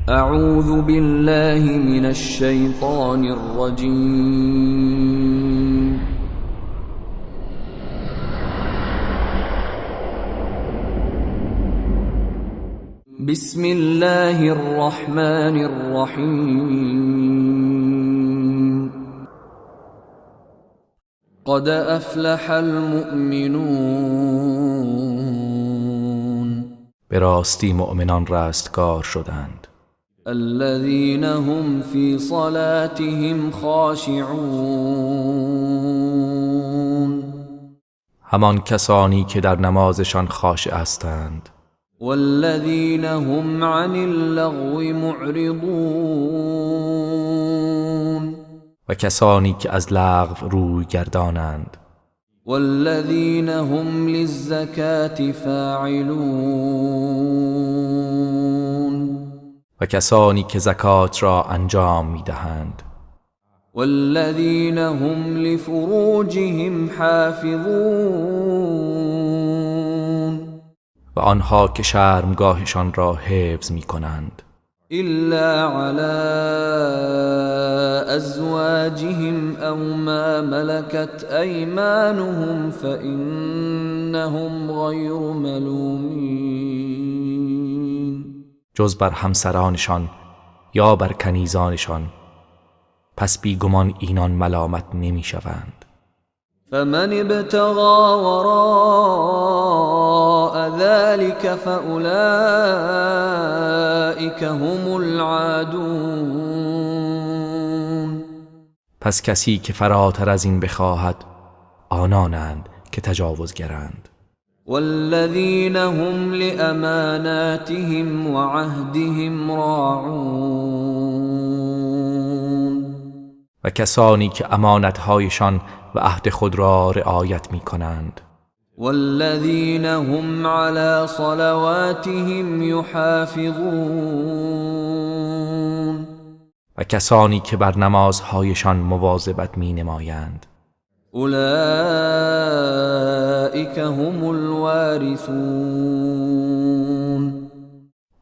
اعوذ بالله من الشیطان الرجیم. بسم الله الرحمن الرحیم. قد افلح المؤمنون. به راستی مؤمنان رستگار شدند. الذين هم في صلاتهم خاشعون. همان کسانی که در نمازشان خاشع هستند. والذين هم عن اللغو معرضون. و کسانی که از لغو روی گردانند. والذين هم للزكاة فاعلون. و کسانی که زکات را انجام میدهند. والذین هم لفروجهم حافظون. و آنها که شرمگاهشان را حفظ میکنند. الا على ازواجهم او ما ملكت ایمانهم فانهم غیر ملومین. جز بر همسرانشان یا بر کنیزانشان، پس بیگمان اینان ملامت نمیشوند. فمن ابتغى وراء ذلك فأولئك هم العادون. پس کسی که فراتر از این بخواهد، آنانند که تجاوزگرند. والذین هم لأماناتهم وعهدهم راعون. و کسانی که امانتهایشان و عهد خود را رعایت می کنند. والذین هم على صلواتهم یحافظون. و کسانی که بر نمازهایشان مواظبت می نمایند. اولئک هم الوارثون.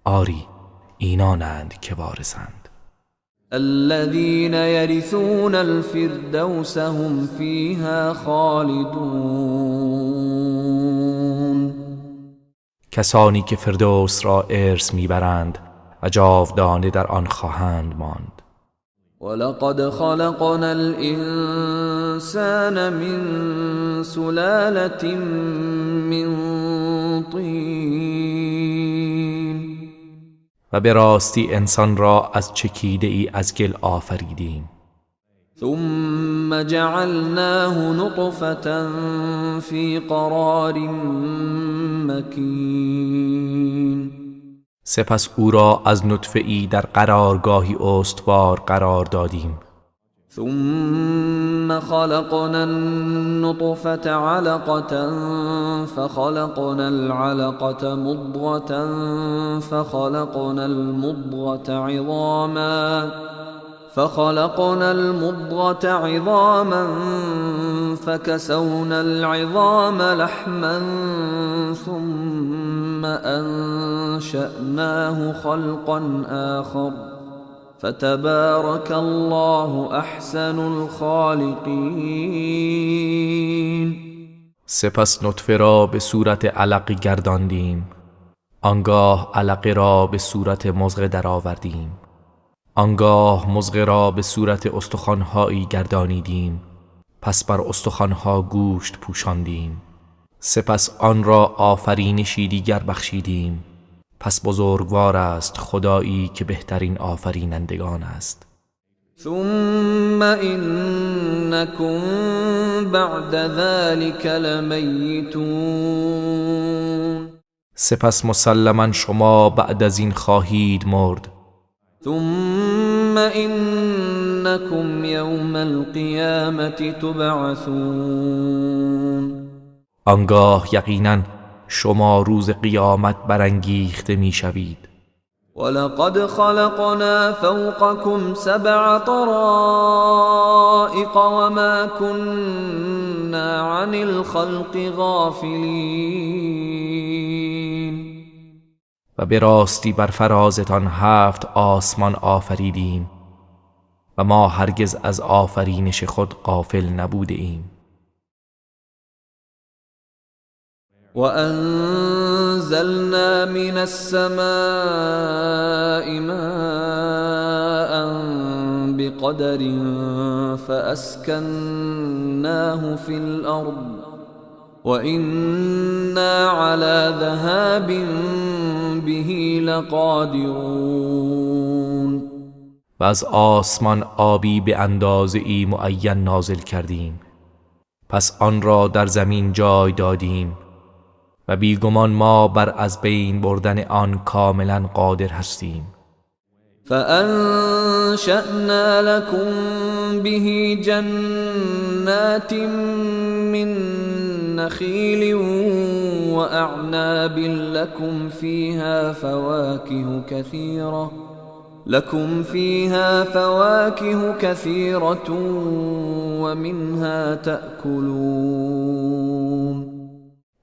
آری، اینانند که وارثند. الذين يرثون الفردوس هم فيها خالدون. کسانی که فردوس را ارث میبرند و جاودانه در آن خواهند ماند. ولقد خلقنا الانسان من سلالة من طین. و به راستی انسان را از چکیده ای از گل آفریدیم. ثم جعلناه نطفة فی قرار مکین. سپس او را از نطفه ای در قرارگاهی استوار قرار دادیم. ثم خلقنا النطفة علقة فخلقنا العلقة مضغة فخلقنا المضغة عظاما فكسونا العظام لحما ثم أنشأناه خلقا آخر فتبارك الله احسن الخالقین. سپس نطفه را به صورت علقه گرداندیم، آنگاه علقه را به صورت مضغه درآوردیم، آنگاه مضغه را به صورت استخوانهایی گردانیدیم، پس بر استخوانها گوشت پوشاندیم، سپس آن را آفرینشی دیگر بخشیدیم، پس بزرگوار است خدایی که بهترین آفرینندگان است. ثم انکم بعد ذلك لمیتون. سپس مسلما شما بعد از این خواهید مرد. ثم انکم یوم القیامة تبعثون. آنگاه یقینا شما روز قیامت برانگیخته میشوید. ولقد خلقنا فوقكم سبع طرائق وما كنا عن الخلق غافلین. و به راستی بر فرازتان 7 آسمان آفریدیم و ما هرگز از آفرینش خود غافل نبوده ایم. وأنزلنا من السماء ماء بقدر فأسكناه في الأرض وإنا على ذهاب به لقادرون. و از آسمان آبی به اندازه‌ای معین نازل کردیم، پس آن را در زمین جای دادیم و بیگمان ما بر از بین بردن آن کاملا قادر هستیم. فأنشأنا لكم به جنات من نخيل وأعناب لكم فيها فواكه كثيرة ومنها تأكلون.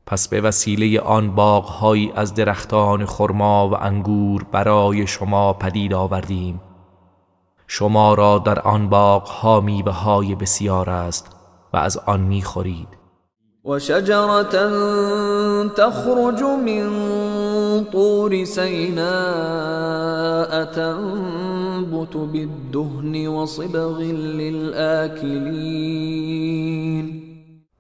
پس به وسیله آن باغ‌هایی از درختان خرما و انگور برای شما پدید آوردیم. شما را در آن باغ‌ها میوه‌های بسیار است و از آن می‌خورید. و شجرة تخرج من طور سیناء تنبت بالدهن وصبغ للآکلین.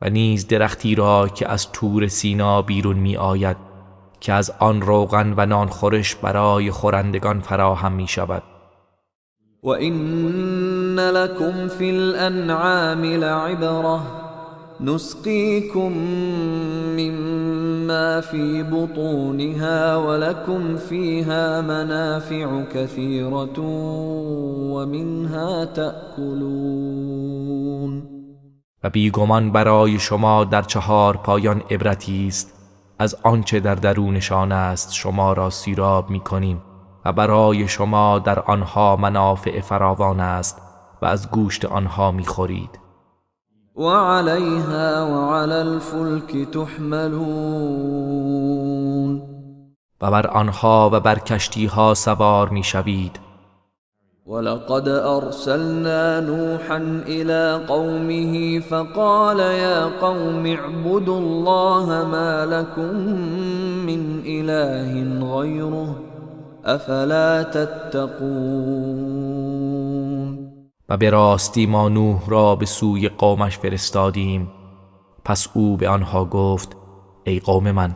و نیز درختی را که از طور سینا بیرون می آید که از آن روغن و نان خورش برای خورندگان فراهم می شود. و این لکم فی الانعام لعبرة نسقیکم مما فی بطونها ولکم فیها منافع کثیرة ومنها تأکلون. و بیگمان برای شما در 4 پایان عبرتی است، از آنچه در درونشان است شما را سیراب می‌کنیم و برای شما در آنها منافع فراوان است و از گوشت آنها می‌خورید. و علیها و علی الفلک تحملون. و بر آنها و بر کشتیها سوار می‌شوید. ولقد أرسلنا نوحا إلى قومه فقال يا قوم اعبدوا الله ما لكم من إله غيره أفلا تتقون. و به راستی ما نوح را به سوی قومش فرستادیم، پس او به آنها گفت ای قوم من،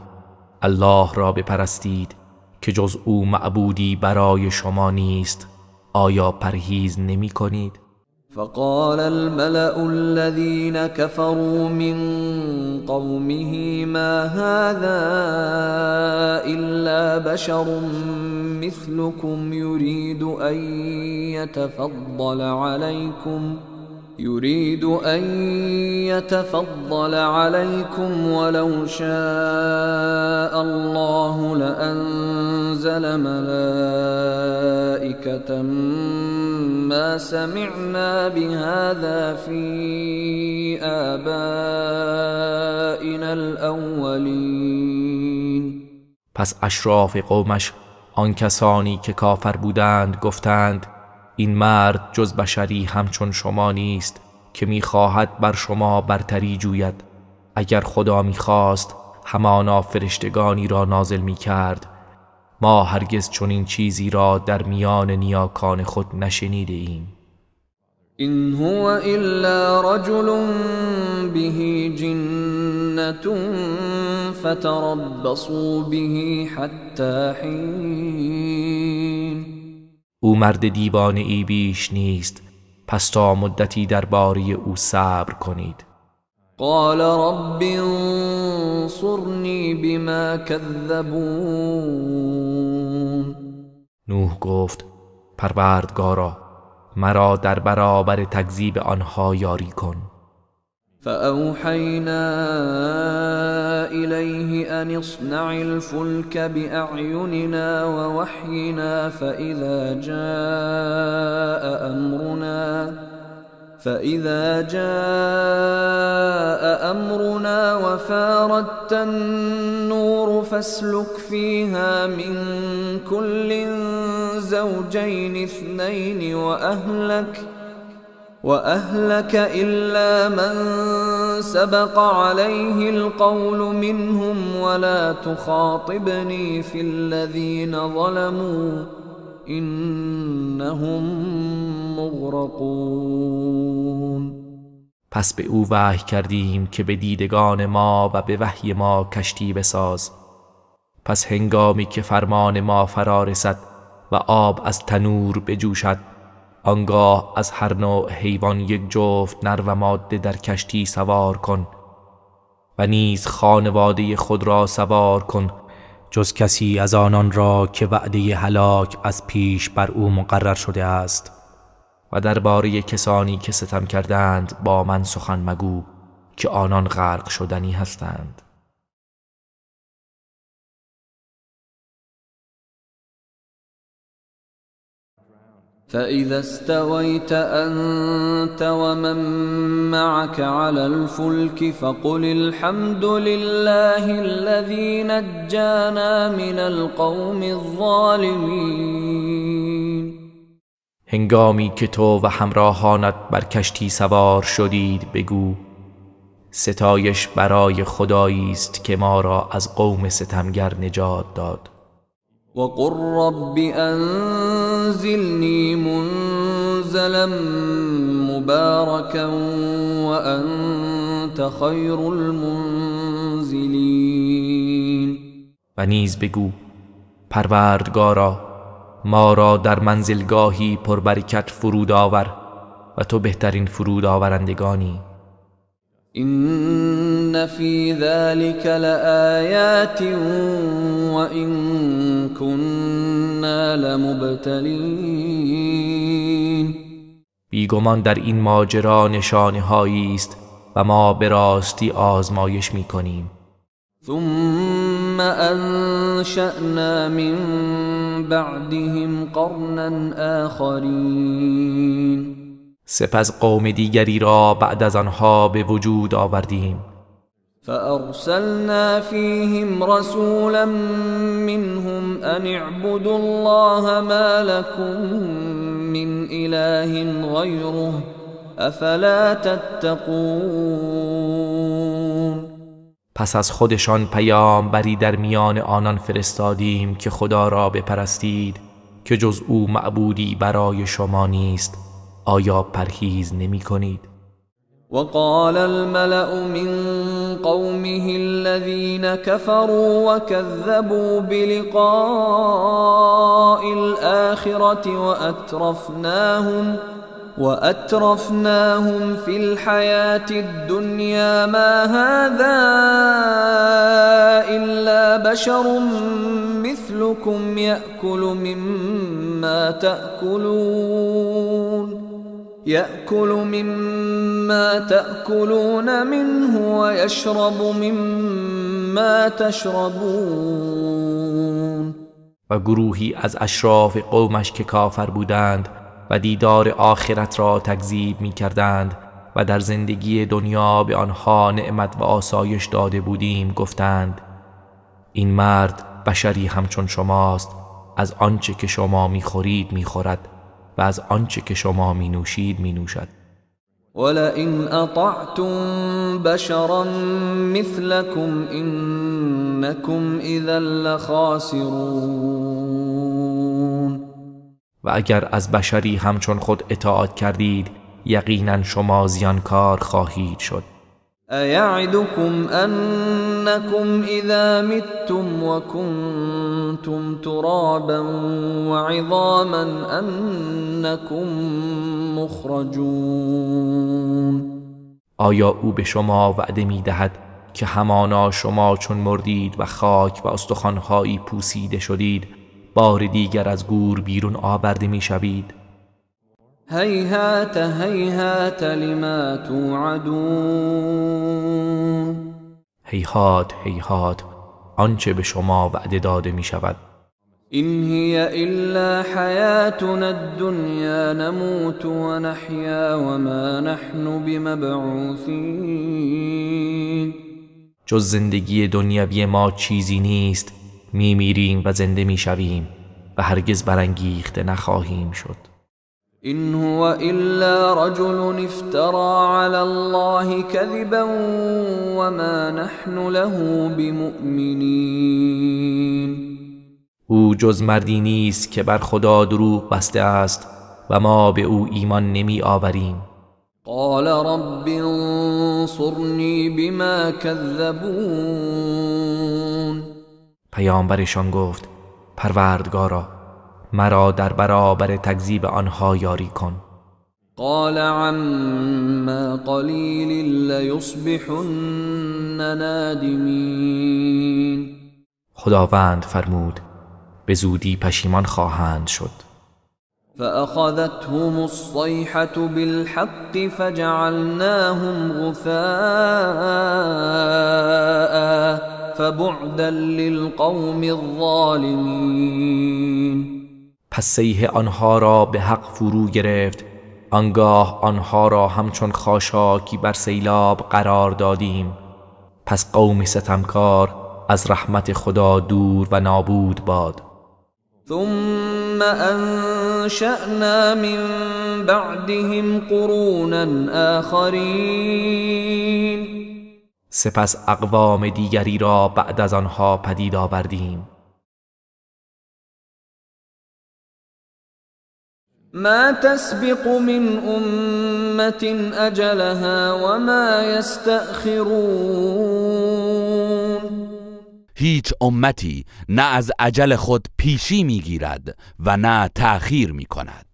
الله را بپرستید که جز او معبودی برای شما نیست، آیا پرهیز نمی کنید؟ فقال الملأ الذين كفروا من قومه ما هذا إلا بشر مثلكم يريد أن يتفضل عليكم ولو شاء الله لأنزل ملائكة ما سمعنا بهذا في آبائنا الأولين. پس اشراف قومش، آن کسانی که کافر بودند، گفتند این مرد جز بشری همچون شما نیست که میخواهد بر شما برتری جوید. اگر خدا میخواست همانا فرشتگانی را نازل میکرد. ما هرگز چنین چیزی را در میان نیاکان خود نشنیده ایم. این هو الا رجل به جنة فتربصوا به حتی حین. او مرد دیوانه ای بیش نیست، پس تا مدتی درباره او صبر کنید. قال رب انصرنی بما کذبون. نوح گفت پروردگارا، مرا در برابر تکذیب آنها یاری کن. فأوحینا إلیه أن اصنع الفلک بأعیننا ووحینا فإذا جاء أمرنا وفارت النور فاسلك فيها من كل زوجين اثنين وأهلك إلا من سبق عليه القول منهم ولا تخاطبني في الذين ظلموا إنهم مغرقون. پس به او وحی کردیم که به دیدگان ما و به وحی ما کشتی بساز. پس هنگامی که فرمان ما فرا رسد و آب از تنور بجوشد، آنگاه از هر نوع حیوان یک جفت نر و ماده در کشتی سوار کن و نیز خانواده خود را سوار کن، جز کسی از آنان را که وعده هلاک از پیش بر او مقرر شده است. و درباره کسانی که ستم کردند با من سخن مگو که آنان غرق شدنی هستند. فإذا استويت أنت ومن معك على الفلك فقل الحمد لله الذي نجانا من القوم الظالمين. هنگامی که تو و همراهانت بر کشتی سوار شدید بگو ستایش برای خدایی است که ما را از قوم ستمگر نجات داد. وقل رب أنزلني منزلا مباركا وأنت خير المنزلين. و نیز بگو پروردگارا ما را در منزلگاهی پربرکت فرود آور و تو بهترین فرود آورندگانی. إن في ذلك لآيات وإن كنا لمبتلين. بیگمان در این ماجرا نشانه‌هایی است و ما به راستی آزمایش می‌کنیم. ثم أنشأنا من بعدهم قرنا آخرین. سپس قوم دیگری را بعد از آنها به وجود آوردیم. فأرسلنا فيهم رسولا منهم أن اعبدوا الله ما لكم من إله غيره أفلا تتقون. پس از خودشان پیامبری در میان آنان فرستادیم که خدا را بپرستید که جز او معبودی برای شما نیست، آیا پرهیز نمی کنید؟ وقال الملأ من قومه الذين كفروا وكذبوا بلقاء الآخرة وأترفناهم في الحياة الدنيا ما هذا إلا بشر مثلكم يأكل مما تأكلون منه ويشرب مما تشربون. و گروهی از اشراف قومش که کافر بودند و دیدار آخرت را تکذیب می کردند و در زندگی دنیا به آنها نعمت و آسایش داده بودیم گفتند این مرد بشری همچون شماست، از آنچه که شما می خورید می خورد و از آنچه که شما می نوشید می نوشد. ولئن اطعتم بشرا مثلكم انكم اذا لخاسرون. و اگر از بشری همچون خود اطاعت کردید یقینا شما زیانکار خواهید شد. ایعدکم انکم اذا متم وکنتم ترابا وعظاما انکم مخرجون. آیا او به شما وعده می دهد که همانا شما چون مردید و خاک و استخوانهایی پوسیده شدید بار دیگر از گور بیرون آورده می شوید؟ هیهات هیهات لما توعدون. هیهات هیهات آنچه به شما وعده داده می شود. إن هي إلا حياتنا الدنيا نموت ونحيا وما نحن بمبعوثين. جز زندگی دنیوی ما چیزی نیست، میمیریم و زنده میشویم و هرگز برانگیخته نخواهیم شد. إن هو إلا رجل افترى على الله كذبا وما نحن له بمؤمنين. او جز مردی نیست که بر خدا دروغ بسته است و ما به او ایمان نمی آوریم. قال رب انصرنی بما كذبون. پیامبرشان گفت پروردگارا مرا در برابر تکذیب آنها یاری کن. قال عما قلیل لیصبحن نادمین. خداوند فرمود به زودی پشیمان خواهند شد. فأخذتهم الصيحة بالحق فجعلناهم غثاء فبعدا للقوم الظالمین. پس صیحه آنها را به حق فرو گرفت، آنگاه آنها را همچون خاشاکی بر سیلاب قرار دادیم. پس قوم ستمکار از رحمت خدا دور و نابود باد. ثم انشأنا من بعدهم قرونا آخرین. سپس اقوام دیگری را بعد از آنها پدید آوردیم. ما تسبق من امة اجلها وما یستأخرون. هیچ امتی نه از اجل خود پیشی میگیرد و نه تأخیر میکند.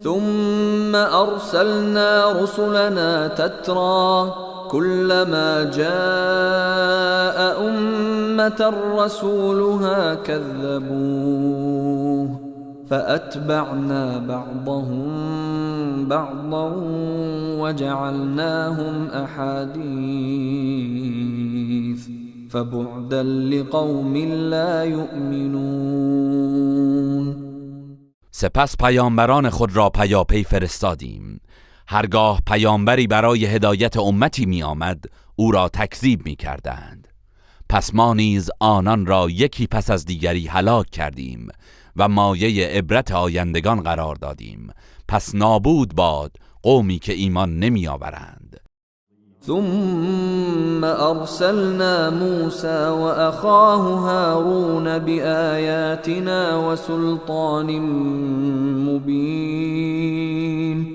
ثم ارسلنا رسلنا تترا كلما جاء امة رسولها كذبوه فأتبعنا بعضهم بعضا وجعلناهم أحاديث فبعدا لقوم لا يؤمنون. سپس پیامبران خود را پیاپی فرستادیم. هرگاه پیامبری برای هدایت امتی می آمد او را تکذیب می کردند. پس ما نیز آنان را یکی پس از دیگری هلاک کردیم و مایه عبرت آیندگان قرار دادیم. پس نابود باد قومی که ایمان نمی آورند. ثم ارسلنا موسى واخاه هارون بآیاتنا وسلطان مبین.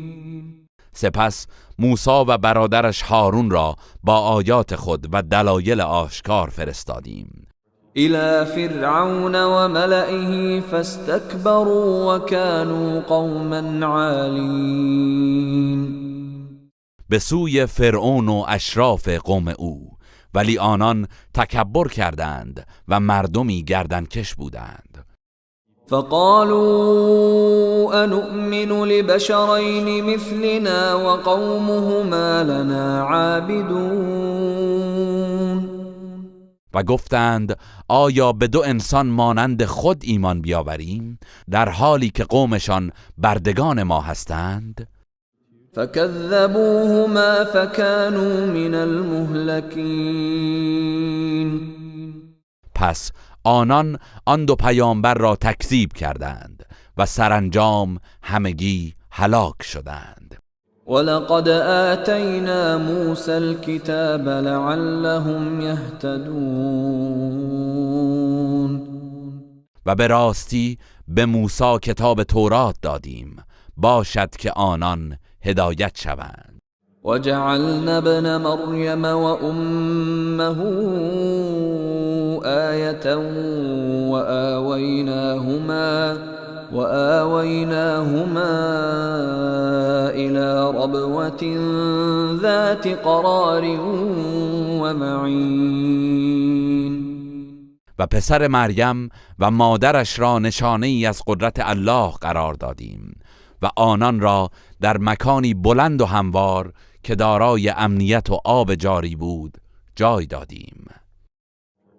سپس موسی و برادرش هارون را با آیات خود و دلایل آشکار فرستادیم. الى فرعون وملئه فاستكبروا وكانوا قوما عالین. به سوی فرعون و اشراف قوم او، ولی آنان تکبر کردند و مردمی گردنکش بودند. فقالوا انؤمن لبشرین مثلنا وقومهما لنا عابدون. و گفتند آیا به دو انسان مانند خود ایمان بیاوریم در حالی که قومشان بردگان ما هستند؟ فكذبوهما فكانوا من المهلكین. پس آنان آن دو پیامبر را تکذیب کردند و سرانجام همگی هلاک شدند. ولقد آتینا موسى الكتاب لعلهم يهتدون. و به راستی به موسی کتاب تورات دادیم، باشد که آنان هدایت شوند. وجعلنا ابن مریم وأمه آیة وآویناهما إلى ربوة ذات قرار ومعین. و پسر مریم و مادرش را نشانه ای از قدرت الله قرار دادیم و آنان را در مکانی بلند و هموار که دارای امنیت و آب جاری بود جای دادیم.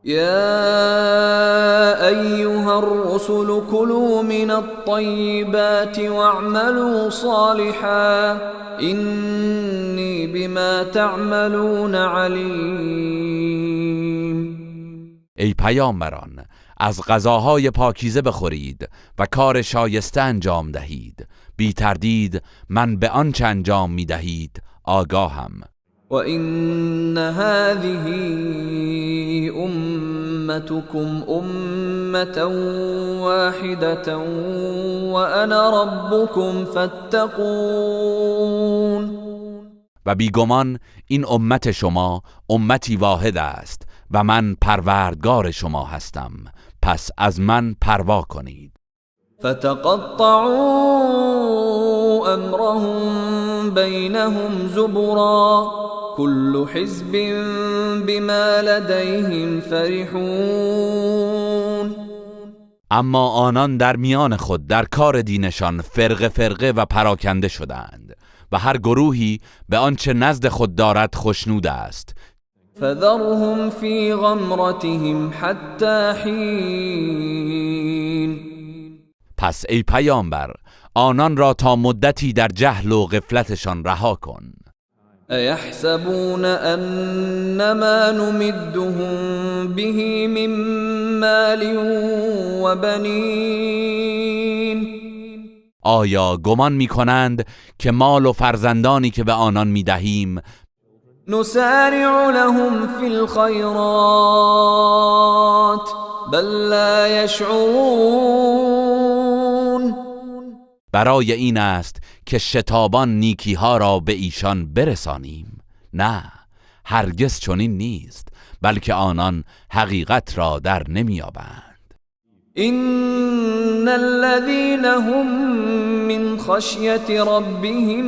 یا ایها الرسل كلوا من الطیبات واعملوا صالحا اینی بما تعملون علیم. ای پیامبران، از غذاهای پاکیزه بخورید و کار شایسته انجام دهید. بی تردید من به آنچه انجام می دهید آگاهم. و این هذه امتكم امة واحدة وانا ربكم فاتقون. و بیگمان این امت شما امتی واحد است و من پروردگار شما هستم، پس از من پروا کنید. فتقطعوا امرهم بینهم زبرا كل حزب بما لديهم فرحون. اما آنان در میان خود در کار دینشان فرقه فرقه و پراکنده شدند و هر گروهی به آنچه نزد خود دارد خشنود است. فذرهم فی غمرتهم حتی حین. پس ای پیامبر، آنان را تا مدتی در جهل و غفلتشان رها کن. ایحسبون انما نمدهم به من مال و بنین. آیا گمان میکنند که مال و فرزندانی که به آنان میدهیم نسارع لهم فی الخیرات بل لا یشعرون. برای این است که شتابان نیکیها را به ایشان برسانیم؟ نه، هرگز چنین نیست، بلکه آنان حقیقت را در نمی‌یابند. ان الذين هم من خشیت ربهم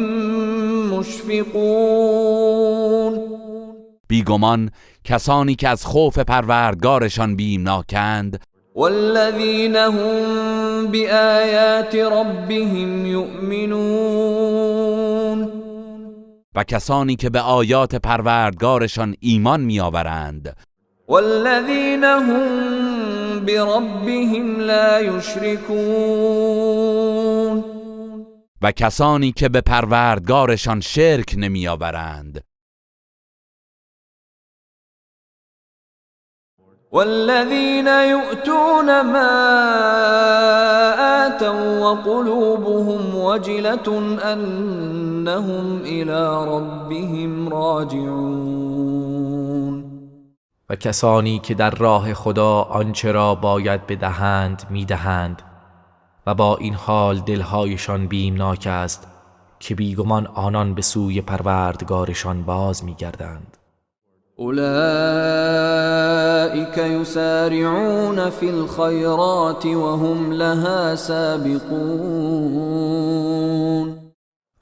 مشفقون. بیگمان کسانی که از خوف پروردگارشان بیمناکند. والذین هم بآیات ربهم یؤمنون. و کسانی که به آیات پروردگارشان ایمان میآورند. والذین هم بربهم لا یشرکون. و کسانی که به پروردگارشان شرک نمیآورند. والذین یؤتون ما آتوا وقلوبهم وجلة انهم الی ربهم راجعون. و کسانی که در راه خدا آنچه را باید بدهند میدهند و با این حال دلهایشان بیمناک است که بیگمان آنان به سوی پروردگارشان باز میگردند. اولئک یسارعون فی الخیرات وهم لها سابقون.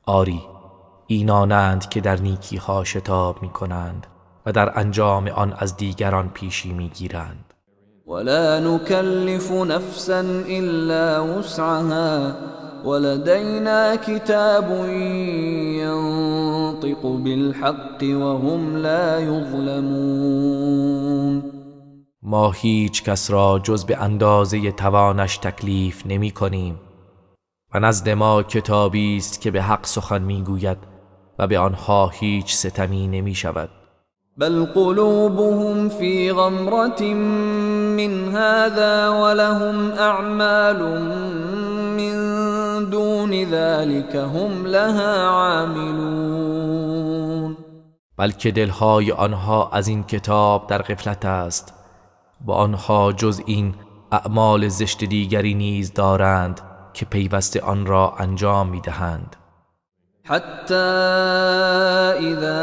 آری، اینانند که در نیکیها شتاب میکنند و در انجام آن از دیگران پیشی میگیرند. ولا نکلف نفسا الا وسعها ولدینا کتاب ینطق بالحق وهم لا یظلمون. ما هیچ کس را جز به اندازه توانش تکلیف نمی کنیم و نزد ما کتابی است که به حق سخن می گوید و به آنها هیچ ستمی نمی شود. بل قلوبهم فی غمرة من هذا ولهم اعمال من دون ذلك هم لها عاملون. بلکه دلهای آنها از این کتاب در غفلت است و آنها جز این اعمال زشت دیگری نیز دارند که پیوسته آن را انجام میدهند. حتی اذا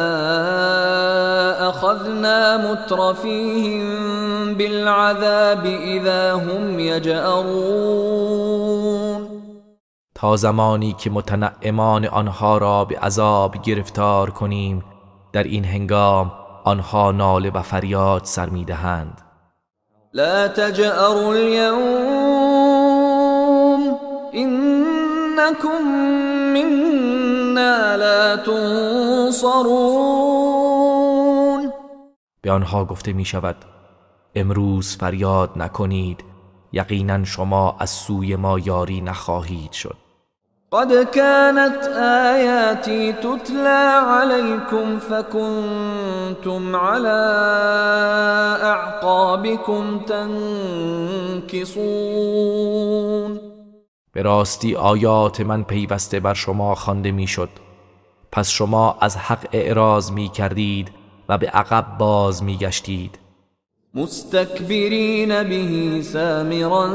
اخذنا مترفیهم بالعذاب اذا هم یجأرون. تا زمانی که متنعمان آنها را به عذاب گرفتار کنیم، در این هنگام آنها ناله و فریاد سر میدهند. لا تجأروا اليوم انکم منا لا تنصرون. به آنها گفته می شود امروز فریاد نکنید، یقینا شما از سوی ما یاری نخواهید شد. قد كانت آیاتی تتلى عليكم فكنتم على اعقابكم تنكصون. به راستی آیات من پیوسته بر شما خوانده میشد، پس شما از حق اعراض می کردید و به عقب باز می گشتید. مستكبرین به سامرا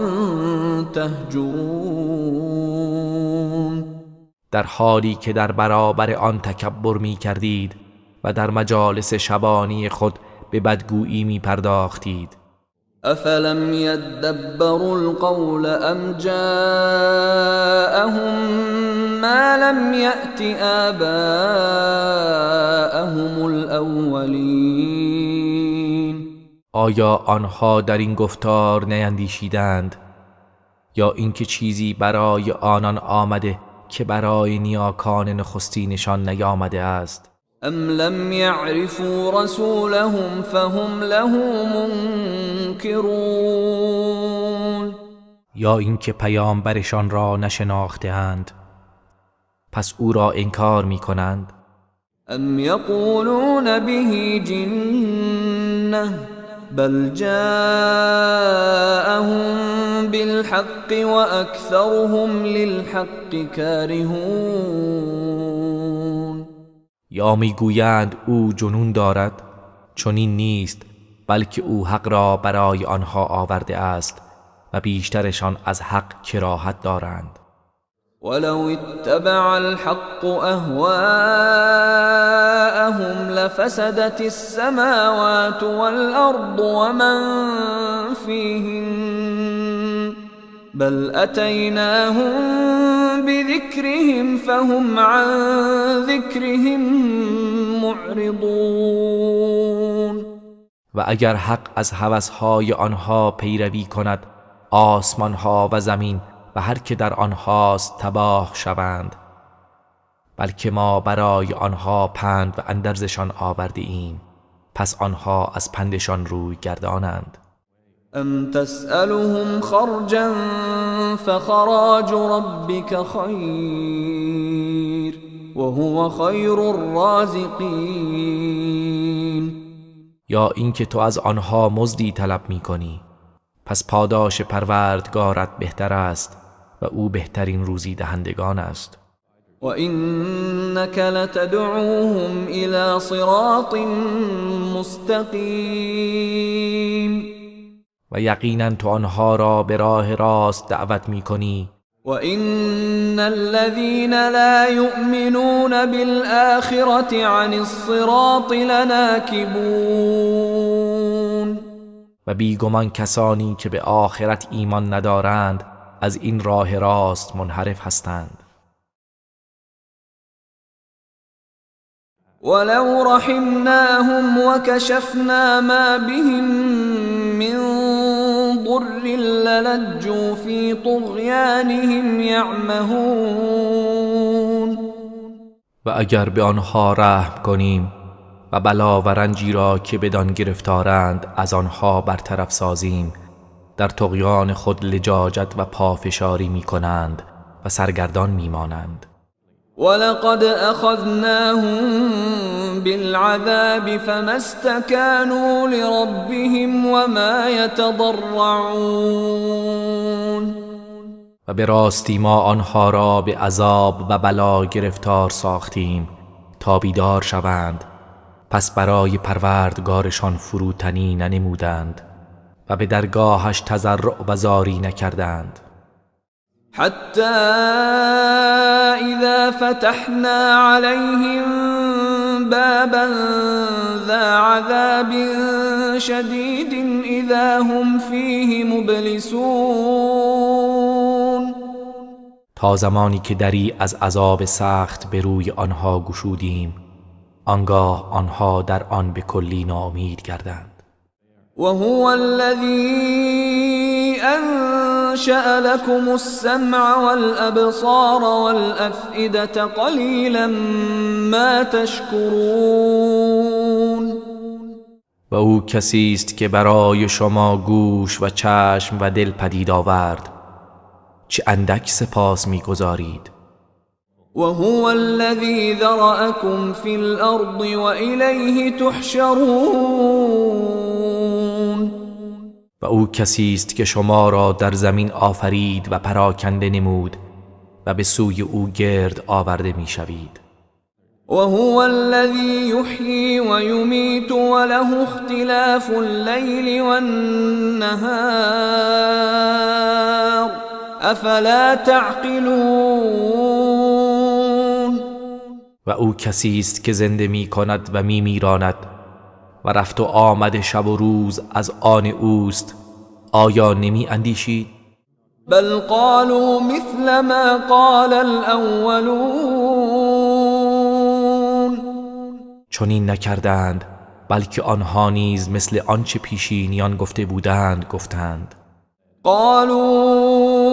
تهجرون. در حالی که در برابر آن تکبر می کردید و در مجالس شبانی خود به بدگویی می پرداختید. افلم یدبروا القول ام جاءهم ما لم یأت آباءهم الاولین. آیا آنها در این گفتار نیندیشیدند یا اینکه چیزی برای آنان آمده که برای نیاکان نخستینشان نیامده است؟ ام لم يعرفوا رسولهم فهم له منكرون. یا اینکه پیامبرشان را نشناخته‌اند پس او را انکار می‌کنند؟ ام یقولون به جنة بل جاءهم بالحق واکثرهم للحق کارهون. یا میگویند او جنون دارد؟ چنین نیست، بلکه او حق را برای آنها آورده است و بیشترشان از حق کراهت دارند. ولو اتبع الحق اهواءهم لفسدت السماوات والارض ومن فيهن بل اتيناهم بذكرهم فهم عن ذكرهم معرضون. و اگر حق از هوس‌های آنها پیروی کند، آسمانها و زمین و هر که در آنهاست تباه شوند، بلکه ما برای آنها پند و اندرزشان آورده ایم، پس آنها از پندشان روی گردانند. ام تسألهم خرجا فخراج ربك خیر وهو خیر الرازقین. یا اینکه تو از آنها مزدی طلب میکنی، پس پاداش پروردگارت بهتر است و او بهترین روزی دهندگان است. و اینک لتدعوهم الی صراط مستقیم. و یقینا تو آنها را به راه راست دعوت میکنی. و این الذین لا یؤمنون بالآخرة عن الصراط لناکبون. و بیگمان کسانی که به آخرت ایمان ندارند از این راه راست منحرف هستند. ولو رحمناهم وكشفنا ما بهم من ضر للجوا في طغيانهم يعمهون. و اگر به آنها رحم کنیم و بلا و رنجی را که بدان گرفتارند از آنها برطرف سازیم، در طغیان خود لجاجت و پافشاری می کنند و سرگردان می مانند. ولقد اخذناهم بالعذاب فما استكانوا لربهم وما يتضرعون. و به راستی ما آنها را به عذاب و بلا گرفتار ساختیم تا بیدار شوند، پس برای پروردگارشان فروتنی ننمودند و به درگاهش تضرع و زاری نکردند. حتی اذا فتحنا عليهم بابا ذا عذاب شدید اذا هم فیه مبلسون. تا زمانی که دری از عذاب سخت به روی آنها گشودیم، آنگاه آنها در آن به کلی ناامید گردند. وهو الذي أنشأ لكم السمع والأبصار والأفئدة قليلا ما تشكرون. و او کسی است که برای شما گوش و چشم و دل پدید آورد، چه اندک سپاس می‌گزارید. و هو الذی ذرأکم فی الارض و الیه تحشرون. و او کسی است که شما را در زمین آفرید و پراکنده نمود و به سوی او گرد آورده می‌شوید. و هو الذی یحیی و یمیت و له اختلاف اللیل والنهار افلا تعقلون. و او کسی است که زنده می کند و می میراند و رفت و آمد شب و روز از آن اوست، آیا نمی اندیشید؟ بل قالوا مثل ما قال الاولون. چنین نکردند، بلکه آنها نیز مثل آنچه پیشینیان گفته بودند گفتند. قالوا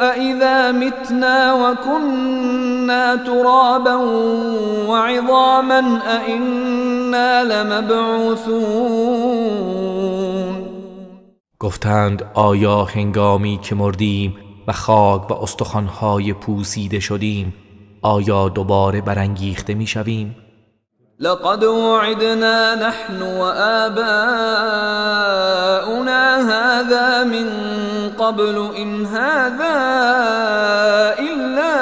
أإذا متنا وكنا ترابا وعظاما أإنا لمبعوثون. گفتند آیا هنگامی که مردیم و خاک و استخوان‌های پوسیده شدیم آیا دوباره برانگیخته می‌شویم؟ لقد وعدنا نحن وآباؤنا هذا من قبل إن هذا إلا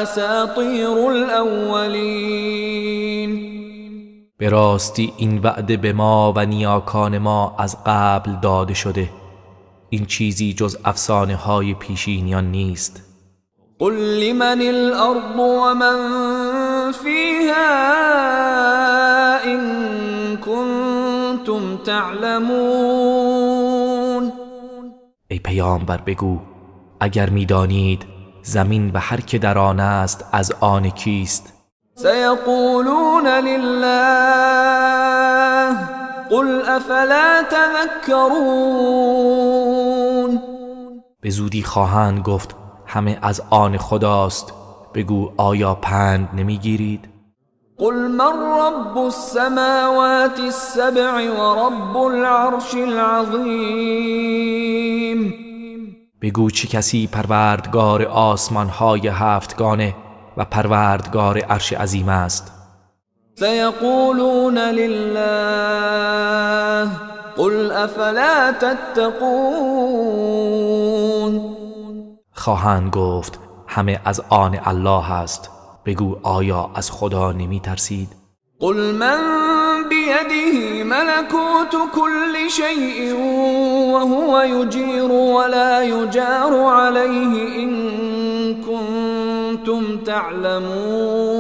أساطير الأولين. به راستی این وعده به ما و نیاکان ما از قبل داده شده، این چیزی جز افسانه های پیشینیان نیست. قل لمن الأرض ومن فيها إن كنتم تعلمون. ای پیامبر بگو اگر می‌دانید زمین و هر که در آن است از آن کیست؟ سيقولون لله قل افلا تذكرون. به زودی خواهند گفت همه از آن خداست، بگو آیا پند نمیگیرید؟ قل من رب السماوات السبع ورب العرش العظیم. بگو چه کسی پروردگار آسمانهای هفتگانه و پروردگار عرش عظیم است؟ سیقولون لله قل افلا تتقون. خواهند گفت همه از آن الله است، بگو آیا از خدا نمی ترسید؟ قل من بیده ملکوت کل شیء وهو یجیر ولا یجار علیه ان کنتم تعلمون.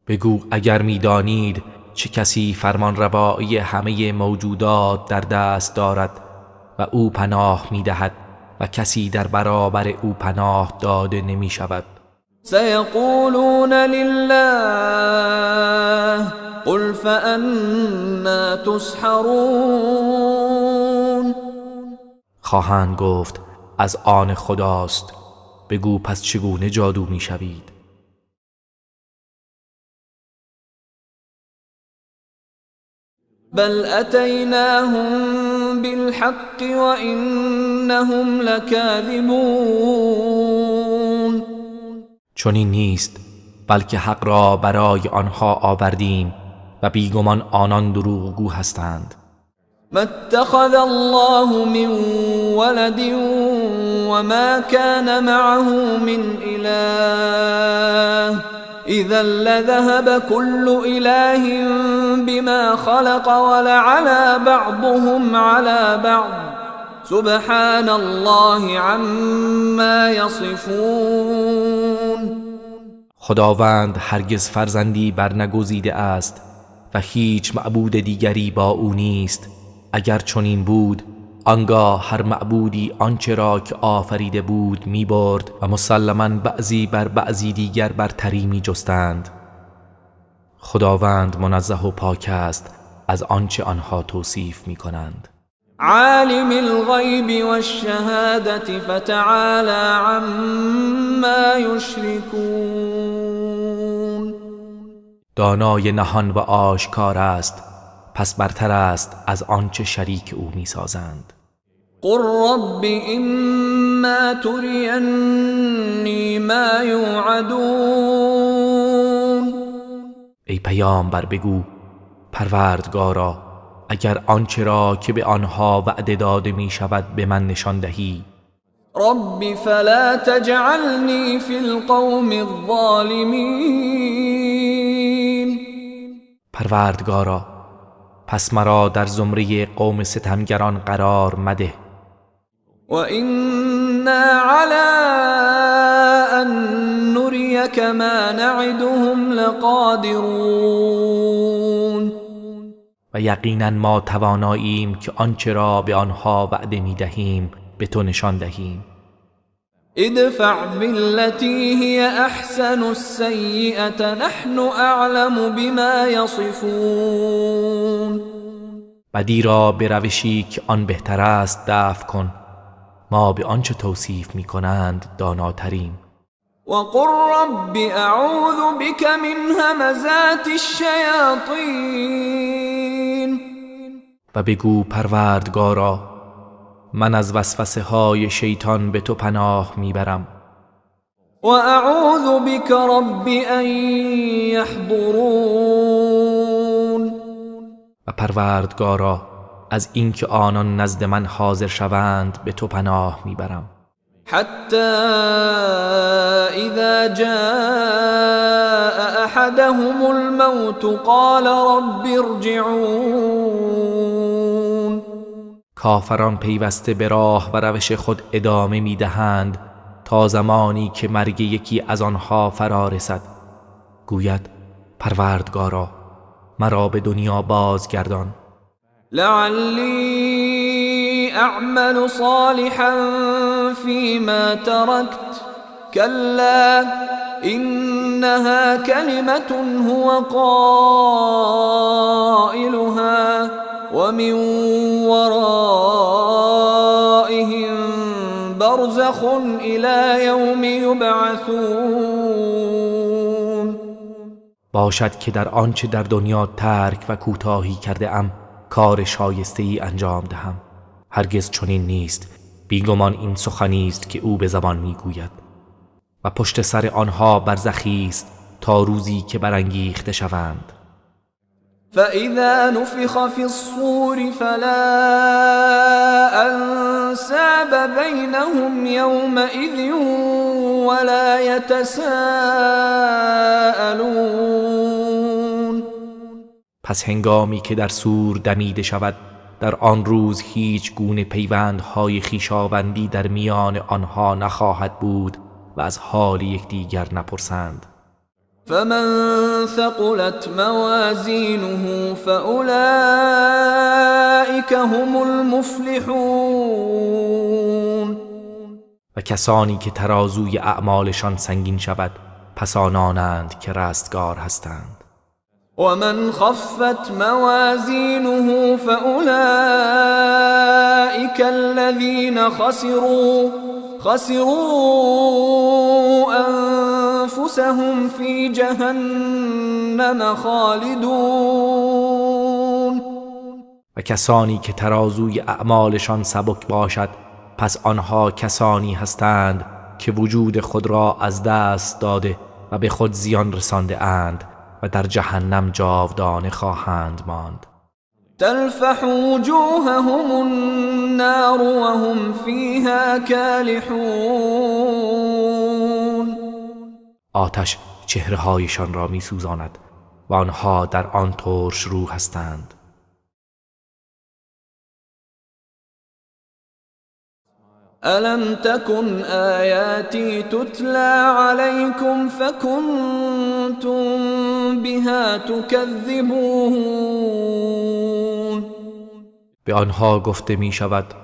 بگو اگر میدانید چه کسی فرمان روایی همه موجودات در دست دارد و او پناه میدهد و کسی در برابر او پناه داده نمی شود. سیقولون لله قل فأنا تسحرون. خواهند گفت از آن خداست، بگو پس چگونه جادو می شوید؟ بل اتیناهم بالحق وانهم لکاذبون. چنین نیست، بلکه حق را برای آنها آوردیم و بیگمان آنان دروغگو هستند. ما اتخذ الله من ولد وما كان معه من اله اذا لذهب كل اله بما خلق ولعلى بعضهم على بعض سبحان الله عما يصفون. خداوند هرگز فرزندی برنگزیده است و هیچ معبود دیگری با او نیست. اگر چنین بود آنگاه هر معبودی آنچه را که آفریده بود می برد و مسلماً بعضی بر بعضی دیگر برتری می جستند. خداوند منزه و پاک است از آنچه آنها توصیف می کنند. عالم الغیب والشهادة فتعالی عما یشرکون. دانای نهان و آشکار است، پس برتر است از آنچه شریک او میسازند. قل رب اما ترینی ما یوعدون. ای پیامبر بگو پروردگارا اگر آنچه را که به آنها وعده داده می شود به من نشان دهی. رب فلا تجعلنی فی القوم الظالمین. پروردگارا پس مرا در زمره قوم ستمگران قرار مده. و اینا علی ان نریک ما نعدهم لقادرون. و یقینا ما تواناییم که آنچه را به آنها وعده می دهیم به تو نشان دهیم. ادفع بالتي هي احسن السیئة نحن اعلم بما یصفون. بدی را به روشی که آن بهتر است دفع کن، ما به آنچه توصیف می کنند داناتریم. وقل رب اعوذ بك من همزات الشیاطین. و بگو پروردگارا من از وسوسه های شیطان به تو پناه میبرم. و اعوذ بك رب ان یحضرون. و پروردگارا از اینکه آنان نزد من حاضر شوند به تو پناه میبرم. حتی اذا جاء احدهم الموت قال رب ارجعون. کافران پیوسته به راه و روش خود ادامه میدهند تا زمانی که مرگ یکی از آنها فرا رسد. گوید پروردگارا مرا به دنیا بازگردان. لعلی اعمل صالحا فيما تركت كلا إنها كلمة هو قائلها ومن ورائهم برزخ إلى يوم يبعثون. باشد که در آنچه در دنیا ترک و کوتاهی کرده ام کار شایسته ای انجام دهم. هرگز چنین نیست، بیگمان این سخنی است که او به زبان میگوید و پشت سر آنها برزخی است تا روزی که برانگیخته شوند. فإذا نفخ في الصور فلا أنساب بينهم يومئذ ولا يتساءلون. پس هنگامی که در صور دمیده شود در آن روز هیچ گونه پیوندهای خویشاوندی در میان آنها نخواهد بود و از حال یکدیگر نپرسند. فمن ثقلت موازینه فأولئک هم المفلحون. و کسانی که ترازوی اعمالشان سنگین شود پس آنانند که رستگار هستند. ومن خفت موازینه فأولئک الذین خسروا انفسهم فی جهنم خالدون. و کسانی که ترازوی اعمالشان سبک باشد پس آنها کسانی هستند که وجود خود را از دست داده و به خود زیان رسانده اند و در جهنم جاودانه خواهند ماند. تلفح وجوههم النار وهم فیها کالحون. آتش چهره‌هایشان را می‌سوزاند و آنها در آن ترش رو هستند. ألم تكن آياتي تتلى عليكم فكنتم بها تكذبون. به آنها گفته می شود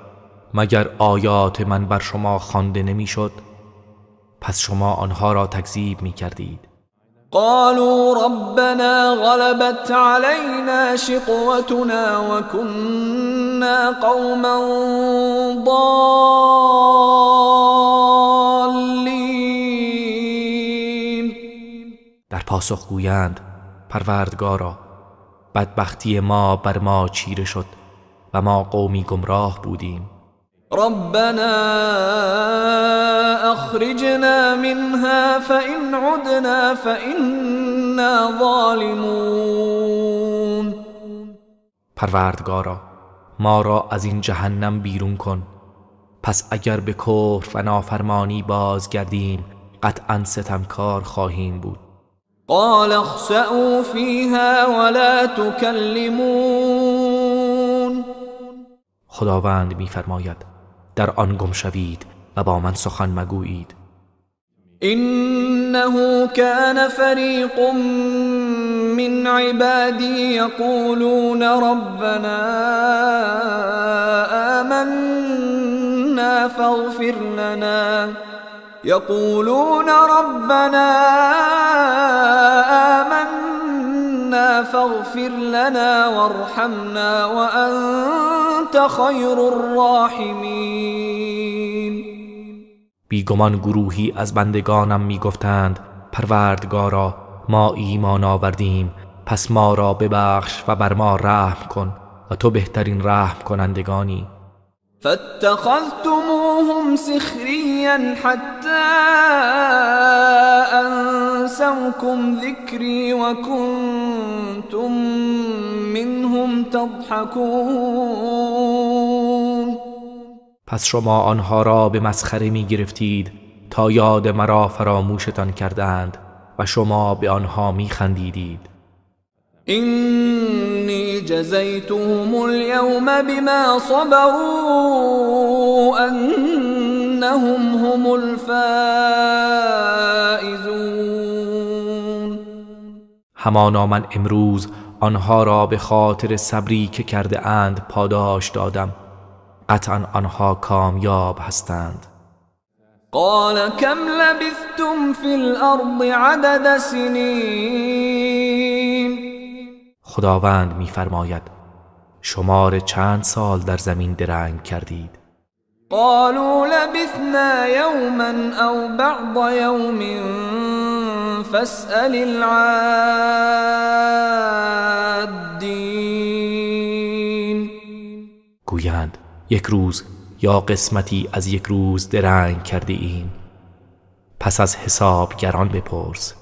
مگر آیات من بر شما خوانده نمی شد؟ پس شما آنها را تکذیب می کردید. قالوا ربنا غلبت علينا شقوتنا وكنا قوما ضالين. در پاسخ گویند پروردگارا بدبختی ما بر ما چیره شد و ما قومی گمراه بودیم. ربنا اخرجنا منها فإن عدنا فإنا ظالمون. پروردگارا ما را از این جهنم بیرون کن، پس اگر به کفر و نافرمانی بازگردیم قطعا ستمکار خواهیم بود. قال اخسئوا فیها ولا تکلمون. خداوند می‌فرماید در آن گم شوید و با من سخن مگویید. انه كان فريق من عبادي يقولون ربنا آمنا فاغفر لنا يقولون ربنا آمنا فاغفر لنا وارحمنا وأنت خير الراحمين. بیگمان گروهی از بندگانم میگفتند پروردگارا ما ایمان آوردیم، پس ما را ببخش و بر ما رحم کن و تو بهترین رحم کنندگانی. فاتخذتموهم سخريا حتى أنسوكم ذكري وكنتم منهم تضحكون. پس شما آنها را به مسخره می گرفتید تا یاد مرا فراموشتان کردند و شما به آنها می خندیدید. إني جزيتهم اليوم بما صبروا أنهم هم الفائزون. همانا من امروز آنها را به خاطر صبری که کرده اند پاداش دادم، قطعا آنها کامیاب هستند. قال كم لبثتم في الأرض عدد سنين. خداوند می‌فرماید شمار چند سال در زمین درنگ کردید؟ قالوا لبثنا يوما او بعض يوم فاسأل العادين. گویند یک روز یا قسمتی از یک روز درنگ کرده ایم، پس از حسابگران بپرس.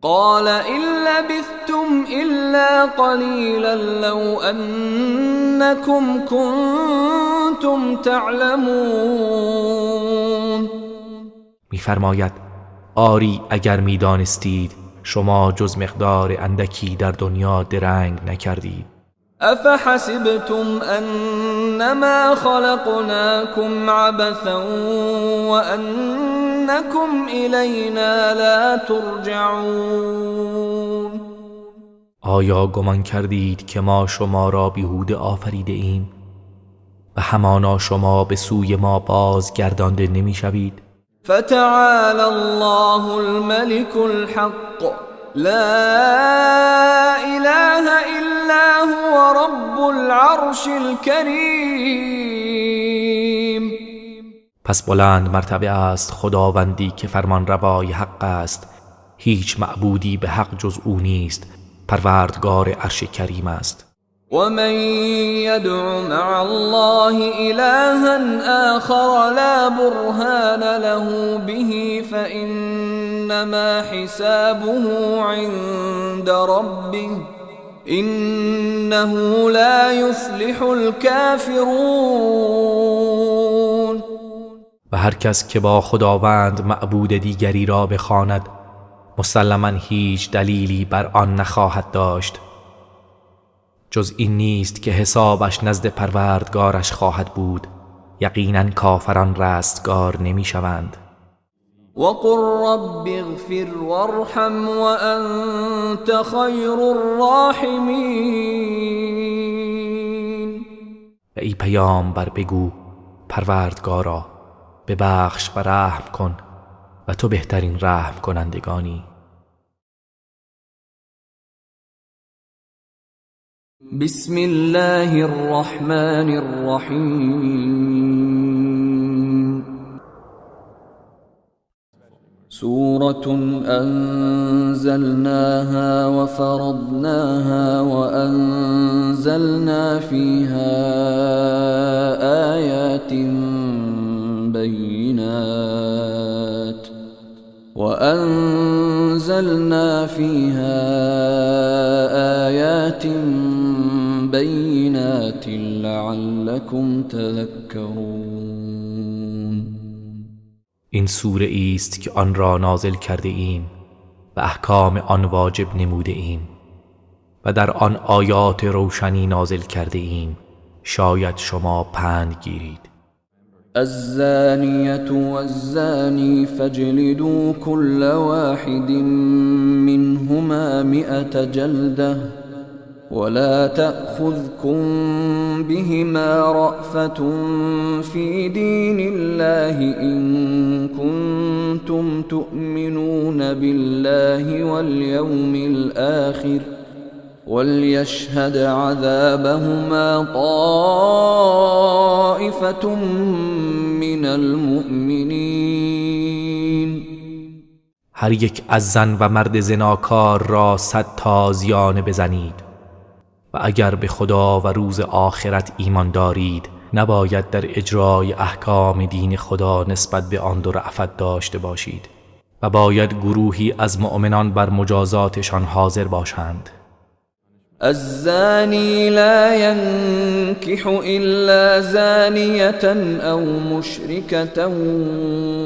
قال إن لبثتم إلا قليلا لو أنكم كنتم تعلمون. می‌فرماید آری اگر می‌دانستید شما جز مقدار اندکی در دنیا درنگ نکردید. أفحسبتم أنما خلقناكم عبثا وأنكم إلينا لا ترجعون. آیا گمان کردید که ما شما را بیهوده آفریده ایم و همانا شما به سوی ما بازگردانده نمی‌شوید؟ فتعالى الله الملك الحق لا إله إلا هو رب العرش الكريم. پس بلند مرتبه است خداوندی که فرمان روای حق است، هیچ معبودی به حق جز او نیست، پروردگار عرش کریم است. ومن يدع مع الله إلها آخر لا برهان له به فإنما حسابه عند ربه إنه لا يفلح الكافرون. و هر کس که با خداوند معبود دیگری را بخواند مسلما هیچ دلیلی بر آن نخواهد داشت، جز این نیست که حسابش نزد پروردگارش خواهد بود، یقینا کافران رستگار نمی شوند. وقل رب اغفر وارحم وانت خیر الراحمین. و ای پیامبر بگو پروردگارا ببخش و رحم کن و تو بهترین رحم کنندگانی. بسم الله الرحمن الرحیم. سورة أنزلناها وفرضناها وأنزلنا فيها آيات بينات وأنزلنا فيها آيات بينات لعلكم تذكرون. این سوره است که آن را نازل کرده ایم و احکام آن واجب نموده ایم و در آن آیات روشنی نازل کرده ایم، شاید شما پند گیرید. الزانية والزاني فاجلدوا كل واحد منهما 100 جلدة ولا تأخذكم بهما رأفة في دين الله إن كنتم تؤمنون بالله واليوم الآخر وليشهد عذابهما طائفة من المؤمنين. هر یک از زن و مرد زناکار را 100 تازیانه بزنید و اگر به خدا و روز آخرت ایمان دارید نباید در اجرای احکام دین خدا نسبت به آن دو رأفت داشته باشید و باید گروهی از مؤمنان بر مجازاتشان حاضر باشند. الزاني لا ينكح إلا زانية أو مشركة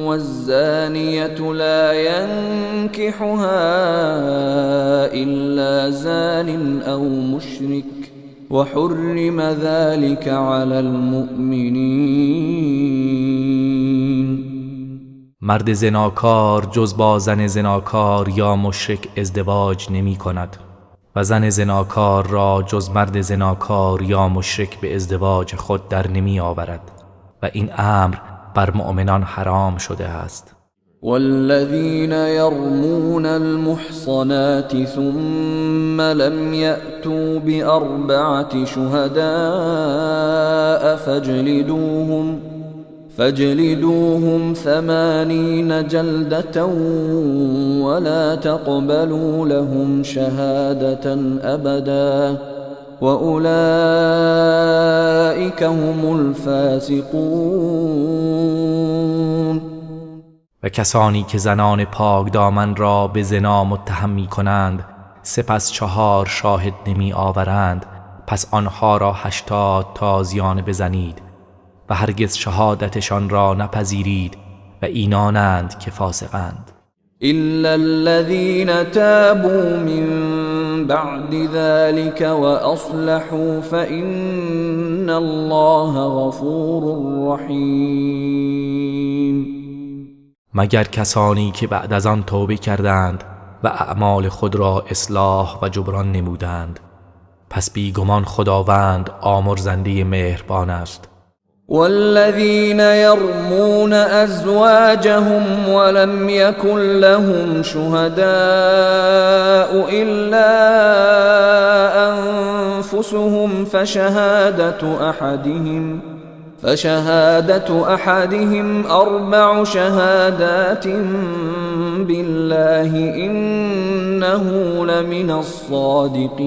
والزانية لا ينكحها إلا زان أو مشرك وحرم ذلك على المؤمنين. مرد زناکار جز با زن زناکار یا مشرک ازدواج نمی کند و زن زناکار را جز مرد زناکار یا مشرک به ازدواج خود در نمی آورد و این امر بر مؤمنان حرام شده است. والذین یرمون المحصنات ثم لم یأتوا بأربعة شهداء فاجلدوهم 80 جلدة ولا تقبلوا لهم شهادة أبدا وأولئك هم الفاسقون. و کسانی که زنان پاک دامن را به زنا متهم می کنند سپس 4 شاهد نمی آورند، پس آنها را 80 تازیانه بزنید و هرگز شهادتشان را نپذیرید و اینانند که فاسقند. إلا الذين تابوا من بعد ذلك وأصلحوا فإن الله غفور رحیم. مگر کسانی که بعد از آن توبه کردند و اعمال خود را اصلاح و جبران نمودند، پس بیگمان خداوند آمرزنده مهربان است. والذین يرمون ازواجهم ولم يكن لهم شهداء الا انفسهم فشهادة احدهم 4 شهادات بالله انه لمن الصادقین.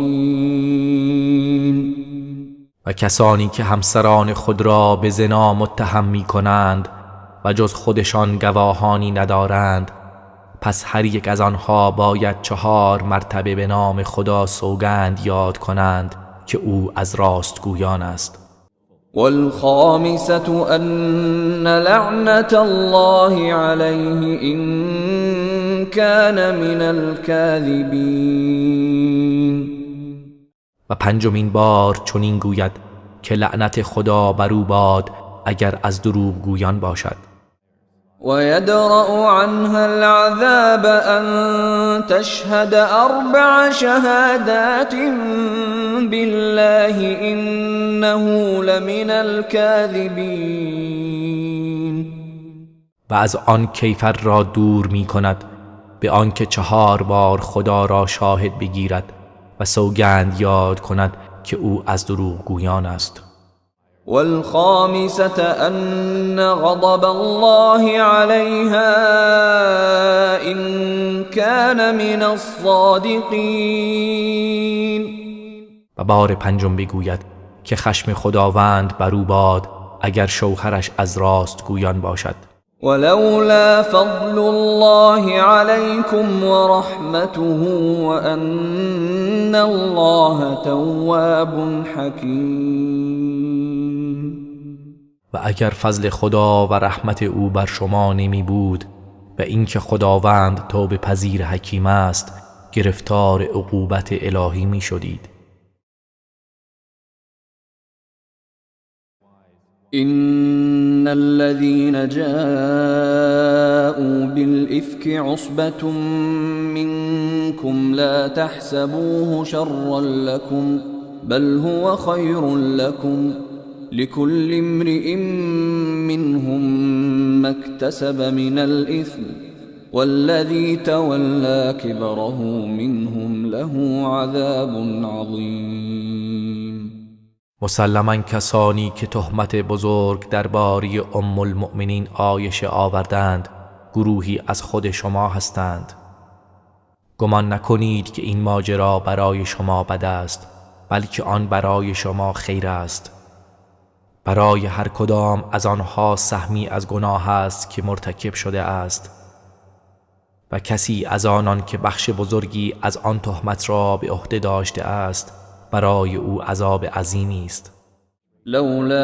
و کسانی که همسران خود را به زنا متهم می کنند و جز خودشان گواهانی ندارند، پس هر یک از آنها باید 4 مرتبه به نام خدا سوگند یاد کنند که او از راستگویان است. والخامسة أن لعنة الله عليه إن كان من الكاذبین. و 5مین بار چنین گوید که لعنت خدا بر او باد اگر از دروغ گویان باشد. و یدرأ عنها العذاب ان تشهد 4 شهادات بالله انه لمن الكاذبین. و از آن کیفر را دور می کند به آنکه 4 بار خدا را شاهد بگیرد و سوگند یاد کند که او از دروغ گویان است. والخامسة أن غضب الله عليها إن كان من الصادقین. و بار پنجم بگوید که خشم خداوند بر او باد اگر شوهرش از راست گویان باشد. ولولا فضل الله عليكم ورحمته وأن الله تواب حكيم. و اگر فضل خدا و رحمت او بر شما نمی بود و اینکه خداوند توبه پذیر حکیم است، گرفتار عقوبت الهی می شدید. إن الذين جاءوا بالإفك عصبة منكم لا تحسبوه شرا لكم بل هو خير لكم لكل امرئ منهم ما اكتسب من الإثم والذي تولى كبره منهم له عذاب عظيم. مسلما کسانی که تهمت بزرگ درباره ام المؤمنین عایشه آوردند گروهی از خود شما هستند. گمان نکنید که این ماجرا برای شما بد است، بلکه آن برای شما خیر است. برای هر کدام از آنها سهمی از گناه است که مرتکب شده است و کسی از آنان که بخش بزرگی از آن تهمت را به عهده داشته است برای او عذاب عظیمی است. لولا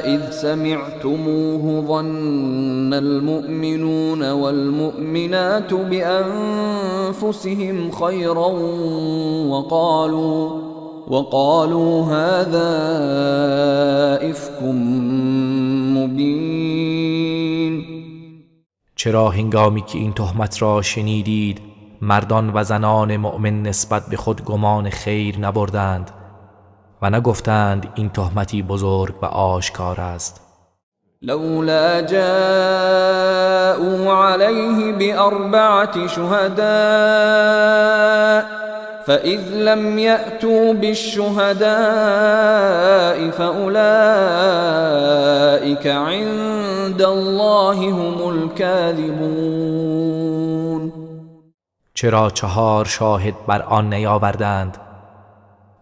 اذ سمعتموه ظن المؤمنون والمؤمنات بأنفسهم خيرا وقالوا هذا إفك مبين. چرا هنگامی که این تهمت را شنیدید مردان و زنان مؤمن نسبت به خود گمان خیر نبردند و نگفتند این تهمتی بزرگ و آشکار است؟ لولا جاءوا عليه بأربعة شهداء فإذ لم يأتوا بالشهداء فأولئك عند الله هم الكاذبون. چرا 4 شاهد بر آن نیاوردند؟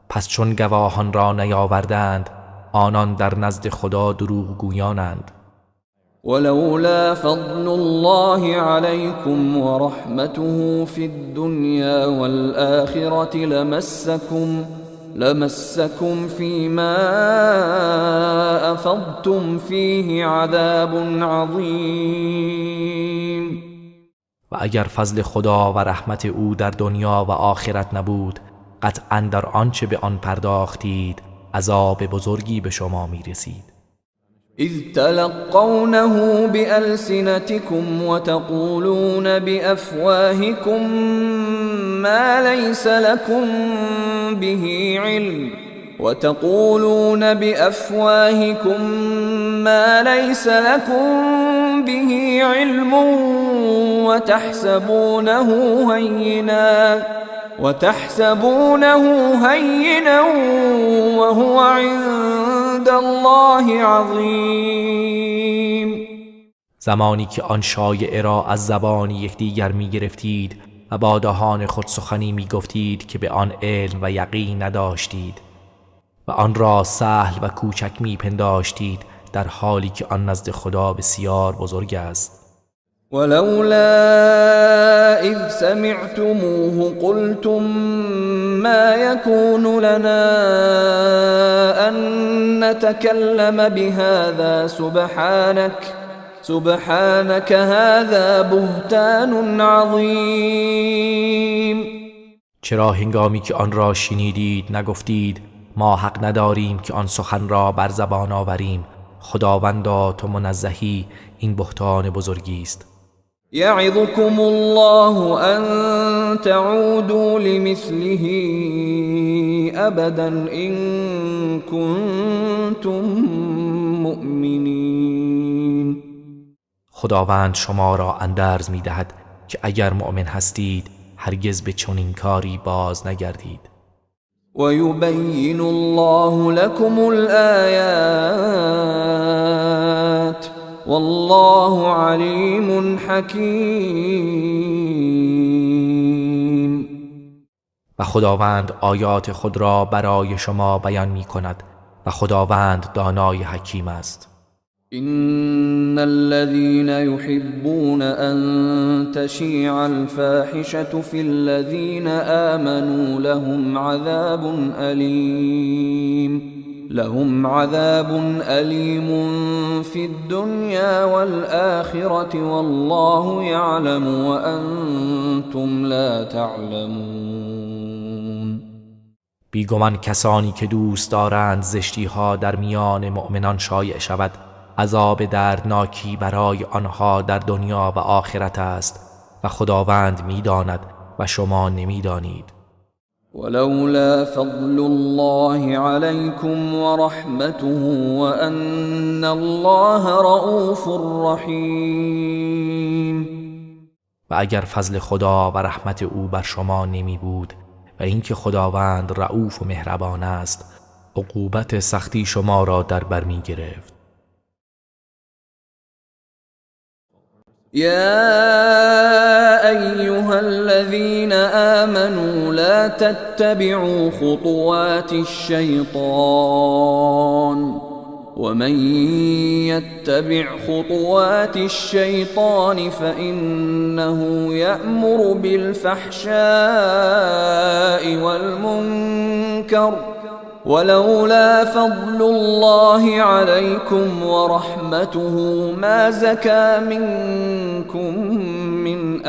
پس چون گواهان را نیاوردند آنان در نزد خدا دروغ گویانند. ولولا فضل الله عليكم ورحمته في الدنيا والآخرة لمسكم فيما أفضتم فيه عذاب عظيم. و اگر فضل خدا و رحمت او در دنیا و آخرت نبود قطعاً در آنچه به آن پرداختید عذاب بزرگی به شما می رسید. اذ تلقونه بألسنتكم وتقولون بأفواهكم ما ليس لكم به علم وتقولون بأفواهكم ما ليس لكم به علم وتحسبونه هينا وهو عند الله عظیم. زمانی که آن شایعه را از زبان یکدیگر می گرفتید و با دهان خود سخنی می گفتید که به آن علم و یقین نداشتید و آن را سهل و کوچک می پنداشتید در حالی که آن نزد خدا بسیار بزرگ است. ولولا اذ سمعتموه قلتم ما يكون لنا ان نتكلم بهذا سبحانك هذا بهتان عظیم. چرا هنگامی که آن را شنیدید نگفتید ما حق نداریم که آن سخن را بر زبان آوریم، خداوندا تو منزهی، این بهتان بزرگی است. یعظکم الله ان تعودوا لمثله ابدا ان کنتم مؤمنین. خداوند شما را اندرز می دهد که اگر مؤمن هستید هرگز به چنین کاری باز نگردید. ويبين الله لكم الآيات والله عليم حكيم. و خداوند آیات خود را برای شما بیان می کند و خداوند دانای حکیم است. إن الذين يحبون أن تشيع الفاحشة في الذين آمنوا لهم عذاب أليم في الدنيا والآخرة والله يعلم وأنتم لا تعلمون. بیگمان کسانی که دوست دارند زشتی ها در میان مؤمنان شایع شود، عذاب دردناکی برای آنها در دنیا و آخرت است و خداوند میداند و شما نمیدانید. ولولا فضل الله عليكم ورحمته وأن الله رؤوف رحیم. و اگر فضل خدا و رحمت او بر شما نمی بود و اینکه خداوند رؤوف و مهربان است، عقوبت سختی شما را در بر می گرفت. يا أيها الذين آمنوا لا تتبعوا خطوات الشيطان ومن يتبع خطوات الشيطان فإنه يأمر بالفحشاء والمنكر ولولا فضل الله عليكم ورحمته ما زكى منكم من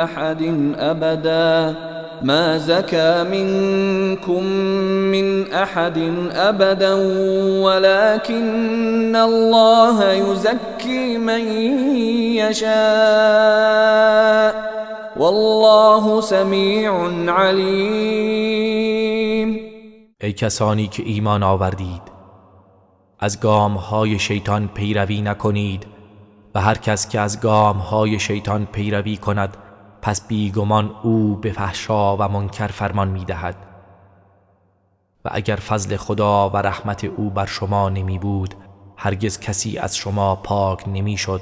أحد أبدا ولكن الله يزكي من يشاء والله سميع عليم. ای کسانی که ایمان آوردید، از گام‌های شیطان پیروی نکنید و هر کس که از گام‌های شیطان پیروی کند پس بیگمان او به فحشا و منکر فرمان می‌دهد. و اگر فضل خدا و رحمت او بر شما نمی بود هرگز کسی از شما پاک نمی شد،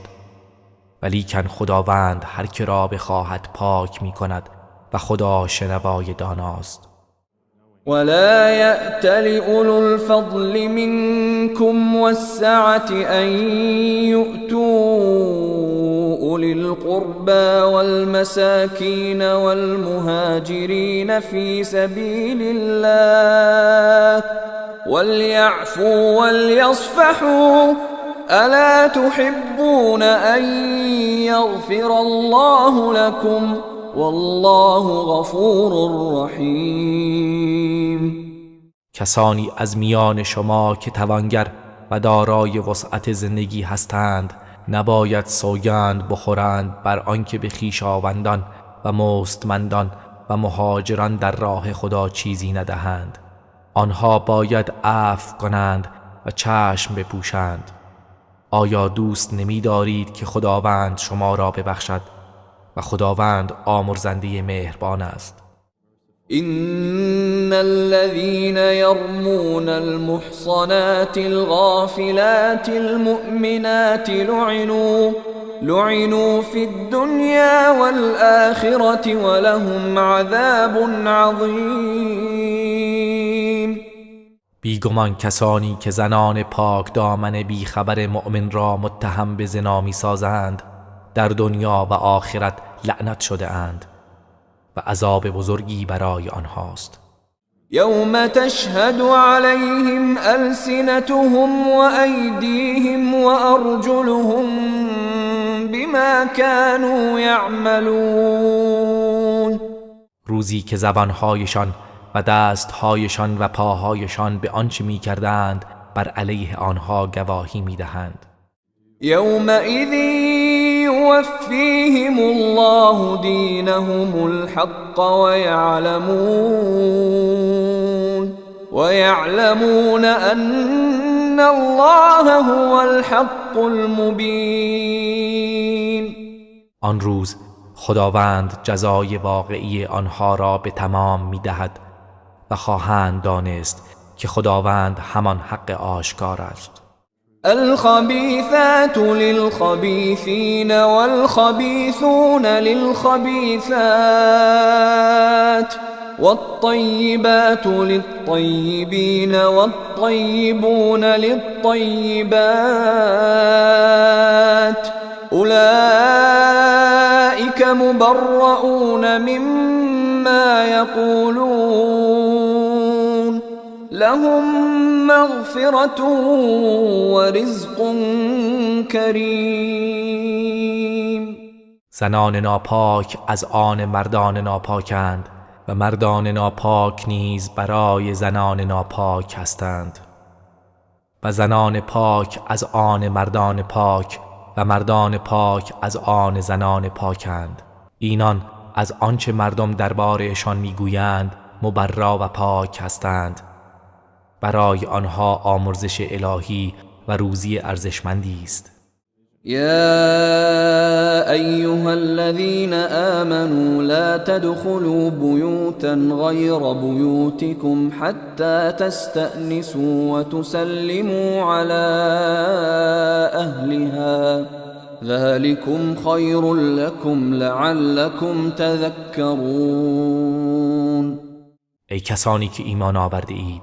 ولیکن خداوند هر که را بخواهد پاک می کند و خدا شنوای داناست. ولا يأتل أولو الفضل منكم والسعة أن يؤتوا أولي القربى والمساكين والمهاجرين في سبيل الله وليعفوا وليصفحوا ألا تحبون أن يغفر الله لكم والله غفور رحیم. کسانی از میان شما که توانگر و دارای وسعت زندگی هستند نباید سوگند بخورند بر آنکه به خویشاوندان و مستمندان و مهاجران در راه خدا چیزی ندهند. آنها باید عفو کنند و چشم بپوشند. آیا دوست نمی دارید که خداوند شما را ببخشد؟ و خداوند آمرزنده مهربان است. إن الذين يرمون المحصنات الغافلات المؤمنات لعنوا في الدنيا والآخرة ولهم عذاب عظیم. بیگمان کسانی که زنان پاک دامن بیخبر مؤمن را متهم به زنا می‌سازند در دنیا و آخرت لعنت شده اند و عذاب بزرگی برای آنهاست. یوم تشهد علیهم السنتهم وایدیهم وارجلهم بما كانوا یعملون. روزی که زبانهایشان و دستهایشان و پاهایشان به آنچه می‌کردند بر علیه آنها گواهی می‌دهند. یومئذ يوفيهم الله دينهم الحق ويعلمون أن الله هو الحق المبين. آن روز خداوند جزای واقعی آنها را به تمام می‌دهد و خواهند دانست که خداوند همان حق آشکار است. الخبیثات للخبیثین والخبیثون للخبیثات والطیبات للطیبین والطیبون للطیبات أولئك مبرؤون مما يقولون لهم مغفرة ورزق كريم. زنان ناپاک از آن مردان ناپاکند و مردان ناپاک نیز برای زنان ناپاک هستند و زنان پاک از آن مردان پاک و مردان پاک از آن زنان پاکند. اینان از آنچه مردم درباره‌شان میگویند مبرا و پاک هستند. برای آنها آمرزش الهی و روزی ارزشمندی است. یا ایها الذین آمنوا لا تدخلوا بیوتا غیر بیوتکم حتی تستأنسوا وتسلموا على اهلها ذلكم خیر لكم لعلكم تذکرون. ای کسانی که ایمان آورده اید،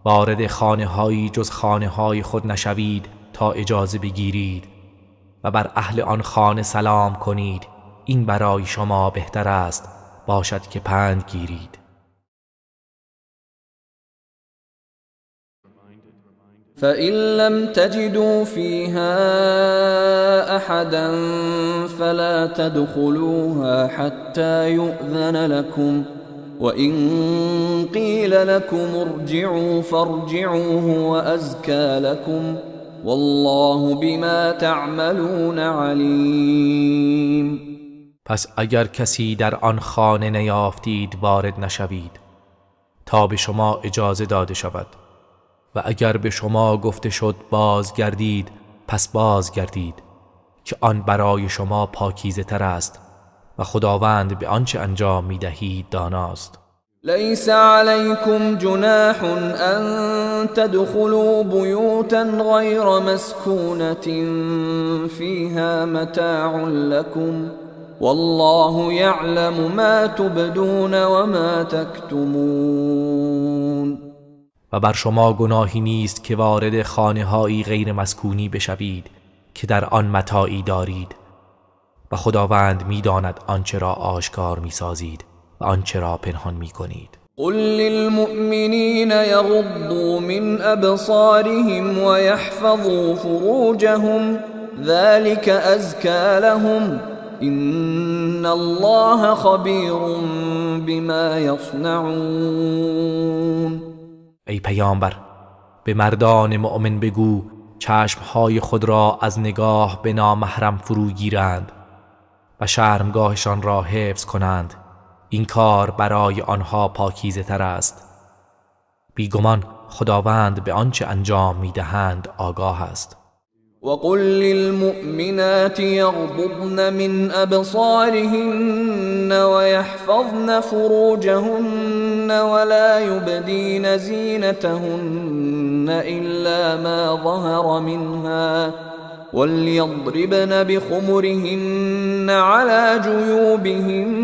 وارد خانه هایی جز خانه های خود نشوید تا اجازه بگیرید و بر اهل آن خانه سلام کنید. این برای شما بهتر است، باشد که پند گیرید. فَإِن لَّمْ تَجِدُوا فِيهَا أَحَدًا فَلَا تَدْخُلُوهَا حَتَّى يُؤْذَنَ لَكُمْ وَإِن قِيلَ لَكُمُ ارْجِعُوا فَارْجِعُوا هُوَ أَزْكَى لَكُمْ والله بما تعملون علیم. پس اگر کسی در آن خانه نیافتید وارد نشوید تا به شما اجازه داده شود، و اگر به شما گفته شد بازگردید پس بازگردید که آن برای شما پاکیزه تر است و خداوند به آنچه انجام می دهید داناست. ليس عليكم جناح أن تدخلوا بيوتا غير مسكونة فيها متاع لكم والله يعلم ما تبدون وما تكتمون. و بر شما گناهی نیست که وارد خانه‌هایی غیر مسکونی بشوید که در آن متاعی دارید و خداوند می‌داند آنچه را آشکار می‌سازید و آنچه را پنهان می‌کنید. قل للمؤمنین یغضوا من ابصارهم ويحفظوا فروجهم ذلك ازکی لهم ان الله خبیر بما یصنعون. ای پیامبر، به مردان مؤمن بگو چشمهای خود را از نگاه به نامحرم فرو گیرند و شرمگاهشان را حفظ کنند. این کار برای آنها پاکیزه تر است. بیگمان خداوند به آنچه انجام میدهند آگاه است. وقل للمؤمنات یغضضن من ابصارهن ويحفظن فروجهن ولا يبدين زينتهن إلا ما ظهر منها وليضربن بخمرهن على جيوبهن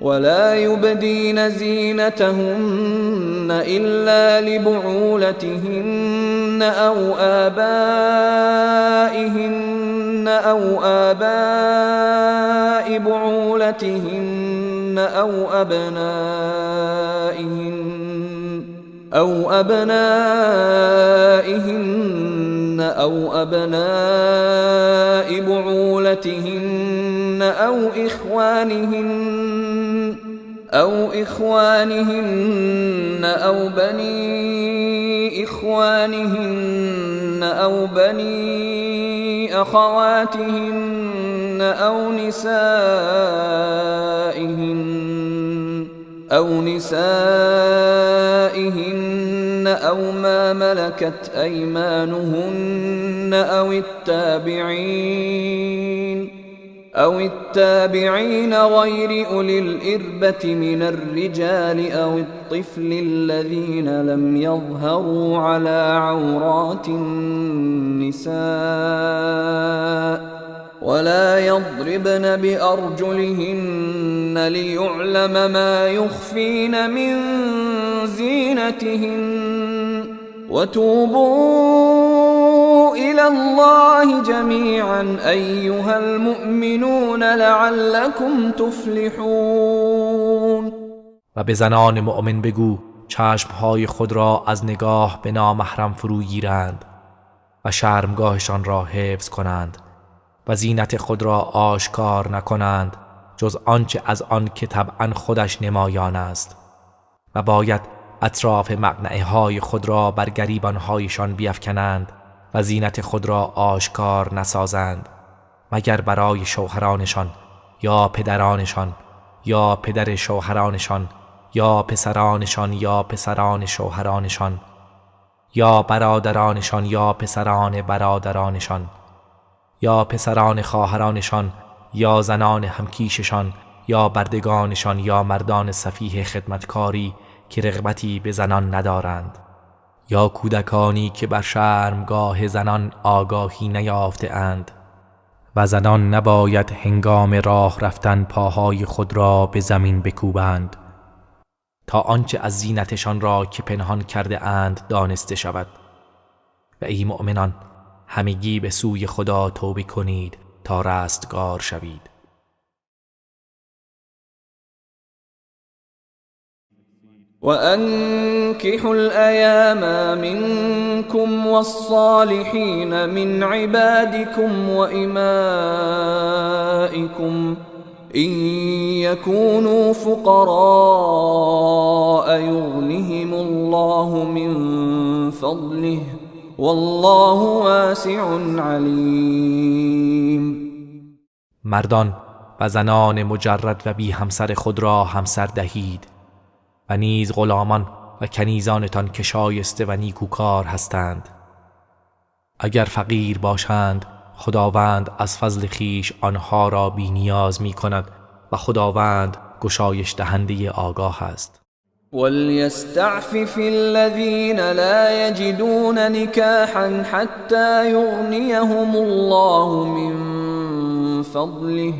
ولا يبدين زينتهن إلا لبعولتهن أو آبائهن أو آباء بعولتهن أو أبنائهن أو أبناء بعولتهن أو إخوانهن أو بني إخوانهن أو بني أخواتهن أو نسائهن أو ما ملكت أيمانهن أو التابعين غير أولي الإربة من الرجال أو الطفل الذين لم يظهروا على عورات النساء ولا يضربن بأرجلهن ليعلم ما يخفين من زينتهن وتوبوا إلى الله جميعا أيها المؤمنون لعلكم تفلحون. و به زنان مؤمن بگو چشمهای خود را از نگاه به نامحرم فرو گیرند و شرمگاهشان را حفظ کنند و زینت خود را آشکار نکنند جز آنچه از آن که طبعا خودش نمایان است و باید اطراف مقنعه های خود را بر گریبانهایشان بیفکنند و زینت خود را آشکار نسازند مگر برای شوهرانشان یا پدرانشان یا پدر شوهرانشان یا پسرانشان یا پسران شوهرانشان یا برادرانشان یا پسران برادرانشان یا پسران خواهرانشان یا زنان همکیششان یا بردگانشان یا مردان سفیه خدمتکاری که رغبتی به زنان ندارند یا کودکانی که بر شرمگاه زنان آگاهی نیافته اند. و زنان نباید هنگام راه رفتن پاهای خود را به زمین بکوبند تا آنچه از زینتشان را که پنهان کرده اند دانسته شود. و ای مؤمنان همگی به سوی خدا توبه کنید تا رستگار شوید. وأنكحوا الأيام منكم والصالحين من عبادكم وإمائكم إن يكونوا فقراء يغنهم الله من فضله والله واسع علیم. مردان و زنان مجرد و بی همسر خود را همسر دهید و نیز غلامان و کنیزانتان که شایسته و نیکوکار هستند. اگر فقیر باشند خداوند از فضل خیش آنها را بی نیاز می کند و خداوند گشایش دهنده آگاه است. وليستعفف الذين لا يجدون نكاحا حتى يغنيهم الله من فضله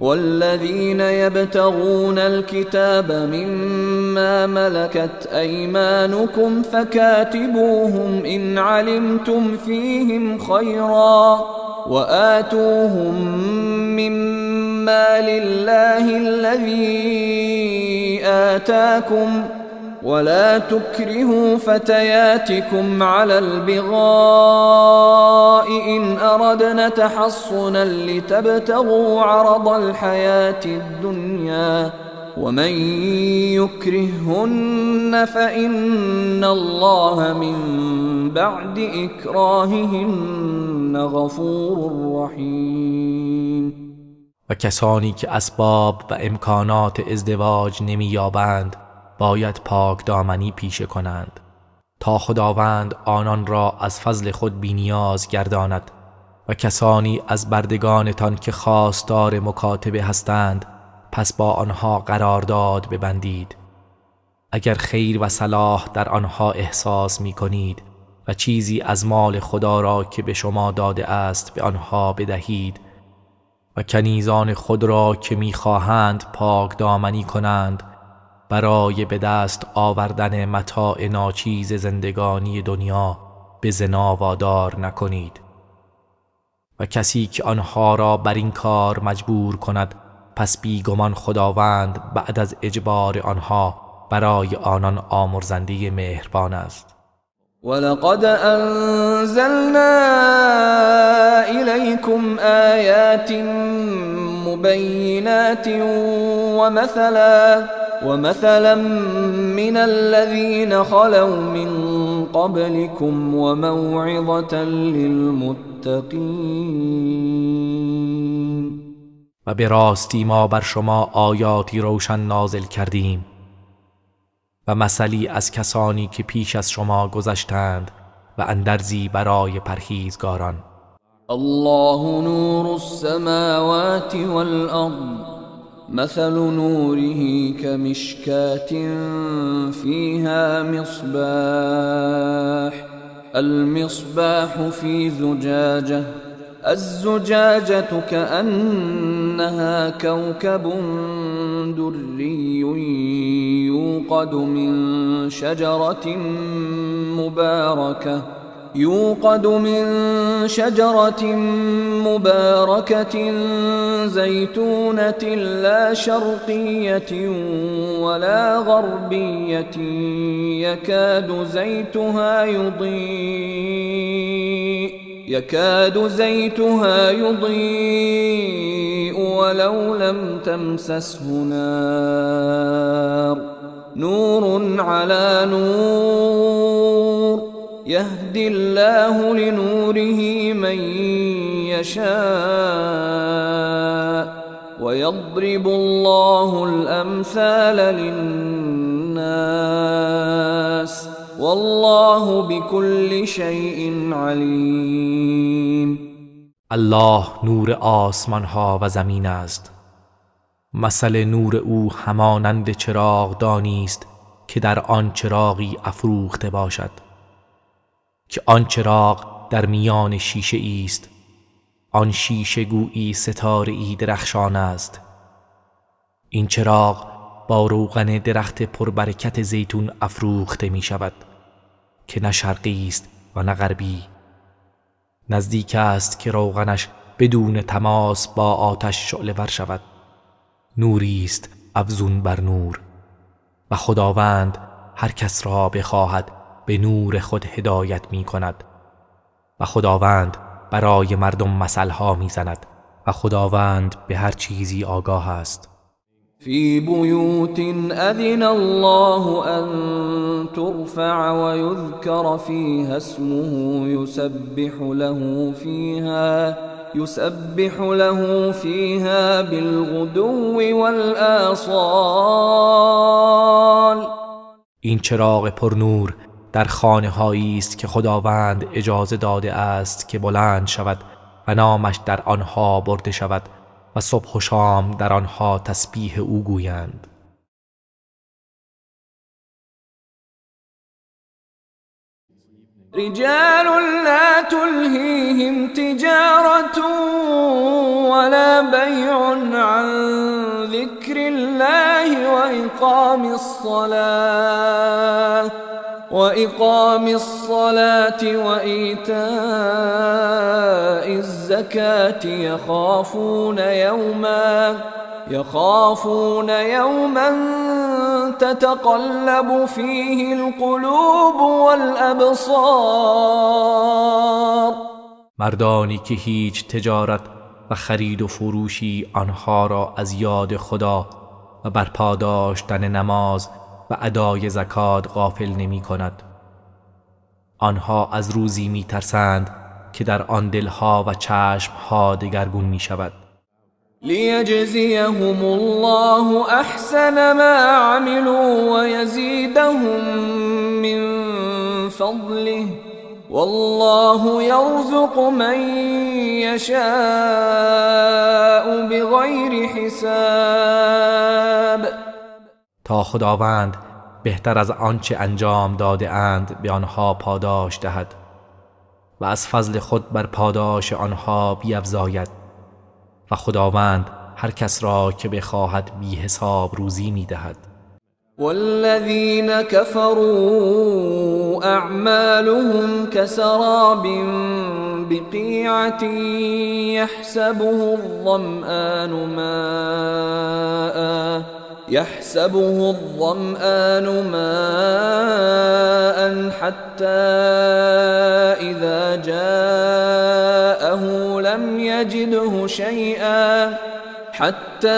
والذين يبتغون الكتاب مما ملكت أيمانكم فكاتبوهم إن علمتم فيهم خيرا وآتوهم مما لله الذي آتاكم ولا تكرهوا فتياتكم على البغاء إن أردنا تحصنا لتبتغوا عرض الحياة الدنيا ومن يكرهن فإن الله من بعد إكراههن غفور رحيم. و کسانی که اسباب و امکانات ازدواج نمی‌یابند باید پاک دامنی پیشه کنند تا خداوند آنان را از فضل خود بینیاز گرداند. و کسانی از بردگانتان که خواستار مکاتبه هستند پس با آنها قرارداد ببندید. اگر خیر و صلاح در آنها احساس می کنید و چیزی از مال خدا را که به شما داده است به آنها بدهید و کنیزان خود را که می خواهند پاک دامنی کنند برای به دست آوردن متاع ناچیز زندگانی دنیا به زنا وادار نکنید. و کسی که آنها را بر این کار مجبور کند پس بیگمان خداوند بعد از اجبار آنها برای آنان آمرزنده مهربان است. ولقد انزلنا الیکم آیات مبینات ومثلا من الذين خلوا من قبلكم وموعظة للمتقین. و به راستی ما بر شما آیاتی روشن نازل کردیم و مثلی از کسانی که پیش از شما گذشتند و اندرزی برای پرهیزگاران. الله نور السماوات والأرض مثل نوره كمشكاة فيها مصباح المصباح في زجاجة الزجاجة كأنها كوكب دري يوقد من شجرة مباركة زيتونة لا شرقية ولا غربية يكاد زيتها يضيء ولو لم تمسسه نار نور على نور يهدي الله لنوره من يشاء ويضرب الله الأمثال للناس والله بكل شيء عليم. الله نور آسمان ها و زمین است. مثل نور او همانند چراغ دانی است که در آن چراغی افروخته باشد، که آن چراغ در میان شیشه است. آن شیشه گویی ستاره ای درخشان است. این چراغ با روغن درخت پربرکت زیتون افروخته می شود که نه شرقی است و نه غربی. نزدیک است که روغنش بدون تماس با آتش شعله ور شود. نوری است افزون بر نور و خداوند هر کس را بخواهد به نور خود هدایت می کند و خداوند برای مردم مثلها می زند و خداوند به هر چیزی آگاه است. فی بیوت اذن الله ان ترفع ویذکر فیها اسمه یسبح له فیها بالغدو والآصال. این چراغ پرنور در خانه هایی است که خداوند اجازه داده است که بلند شود و نامش در آنها برده شود و صبح و شام در آنها تسبیح او گویند. رجال لا تلهیهم تجارة ولا بیع عن ذکر الله وإقام الصلاة وإيتاء الزكاة يخافون يوما تتقلب فيه القلوب والأبصار. مردانی که هیچ تجارت و خرید و فروشی آنها را از یاد خدا و برپا داشتن نماز و ادای زکات غافل نمی کند. آنها از روزی می ترسند که در آن دلها و چشمها دگرگون می شود. لیجزیهم الله احسن ما عملوا ویزیدهم من فضله والله یرزق من یشاء بغیر حساب. تا خداوند بهتر از آنچه انجام داده اند به آنها پاداش دهد و از فضل خود بر پاداش آنها بیفزاید و خداوند هر کس را که بخواهد بی حساب روزی می دهد. والذین كفروا اعمالهم كسراب بقیعة يحسبه الظمآن ماء حتى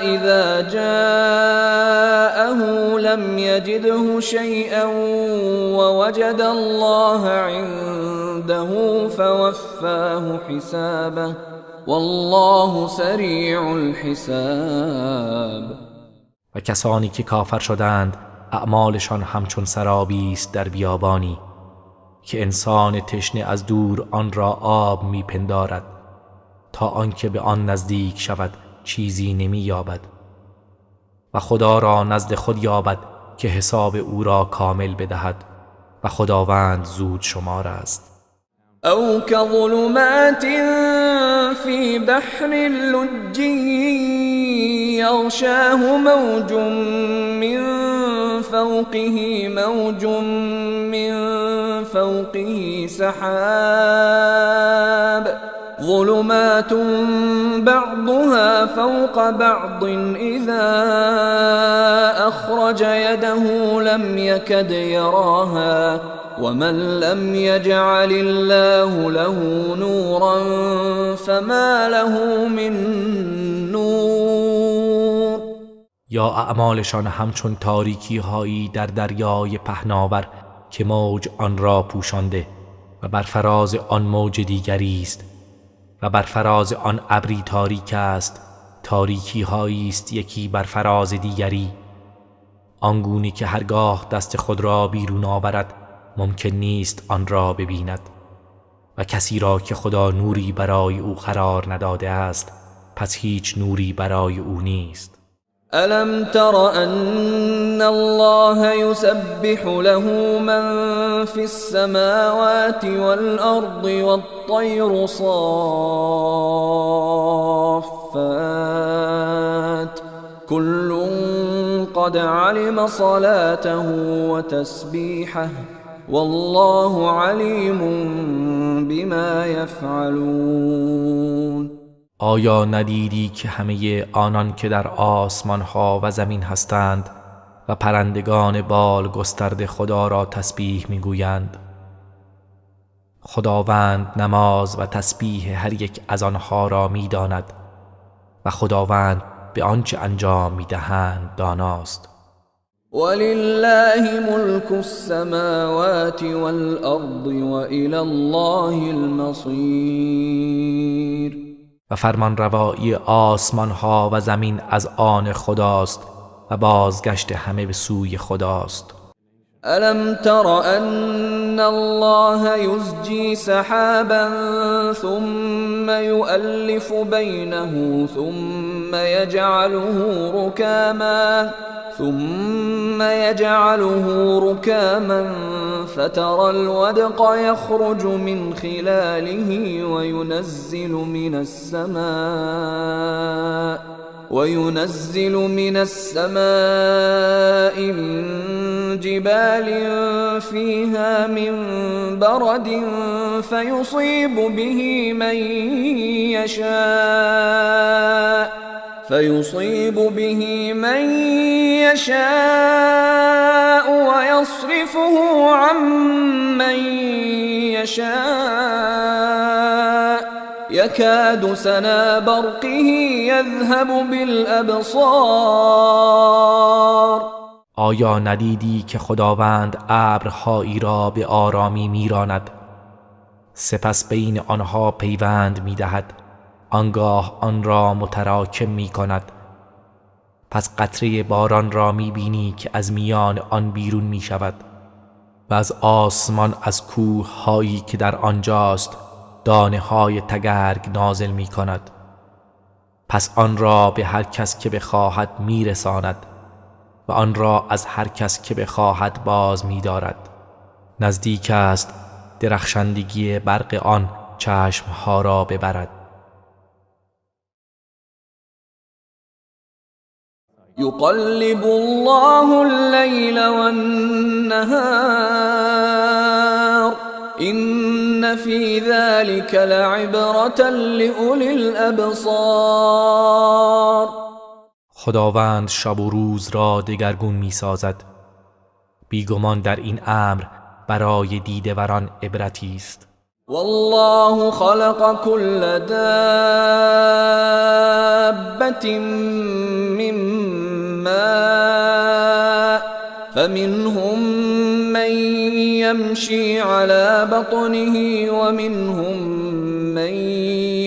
إذا جاءه لم يجده شيئا ووجد الله عنده فوفاه حسابه والله سریع الحساب. و کسانی که کافر شدند اعمالشان همچون سرابی است در بیابانی که انسان تشنه از دور آن را آب میپندارد، تا آنکه به آن نزدیک شود چیزی نمییابد و خدا را نزد خود یابد که حساب او را کامل بدهد و خداوند زود شمار است. او كظلمات في بحر لجي يغشاه موج من فوقه موج من فوقه سحاب ظلمات بعضها فوق بعض إذا أخرج يده لم يكد يراها ومن لم يجعل الله له نورا فما له من نور. یا اعمالشان همچون تاریکی هایی در دریای پهناور که موج آن را پوشانده و بر فراز آن موج دیگری است و بر فراز آن ابری تاریک است، تاریکی هایی است یکی بر فراز دیگری، آنگونه که هرگاه دست خود را بیرون آورد ممکن نیست آن را ببیند و کسی را که خدا نوری برای او قرار نداده است پس هیچ نوری برای او نیست. ألم تر أن الله يسبح له من في السماوات والأرض والطير صافات كل قد علم صلاته وتسبيحه والله عليم بما يفعلون. آیا ندیدی که همه آنان که در آسمان ها و زمین هستند و پرندگان بال گسترده خدا را تسبیح میگویند؟ خداوند نماز و تسبیح هر یک از آنها را میداند و خداوند به آنچه انجام میدهند داناست. ولله ملك السماوات والأرض وإلى الله المصير. و فرمان روایی آسمان ها و زمین از آن خداست و بازگشت همه به سوی خداست. ألم تر أن الله يزجي سحابا ثم يؤلف بينه ثم يجعله ركاما فترى الودق يخرج من خلاله وينزل من السماء من جبال فيها من برد فيصيب به من يشاء ويصرفه عن من يشاء يكاد سنا برقه يذهب بالأبصار. آیا ندیدی که خداوند ابرهایی را به آرامی میراند، سپس بین آنها پیوند میدهد، آنگاه آن را متراکم می کند، پس قطره باران را می بینی که از میان آن بیرون می شود و از آسمان از کوه هایی که در آنجاست دانه های تگرگ نازل می کند، پس آن را به هر کس که بخواهد می رساند و آن را از هر کس که بخواهد باز می دارد. نزدیک است درخشندگی برق آن چشمها را ببرد. يقلب الله الليل والنهار إن في ذلك لعبرة لأولي الأبصار. خداوند شب و روز را دگرگون می سازد، بیگمان در این امر برای دیده‌وران عبرتی است. والله خلق كل دابة من ماء فمنهم من يمشي على بطنه ومنهم من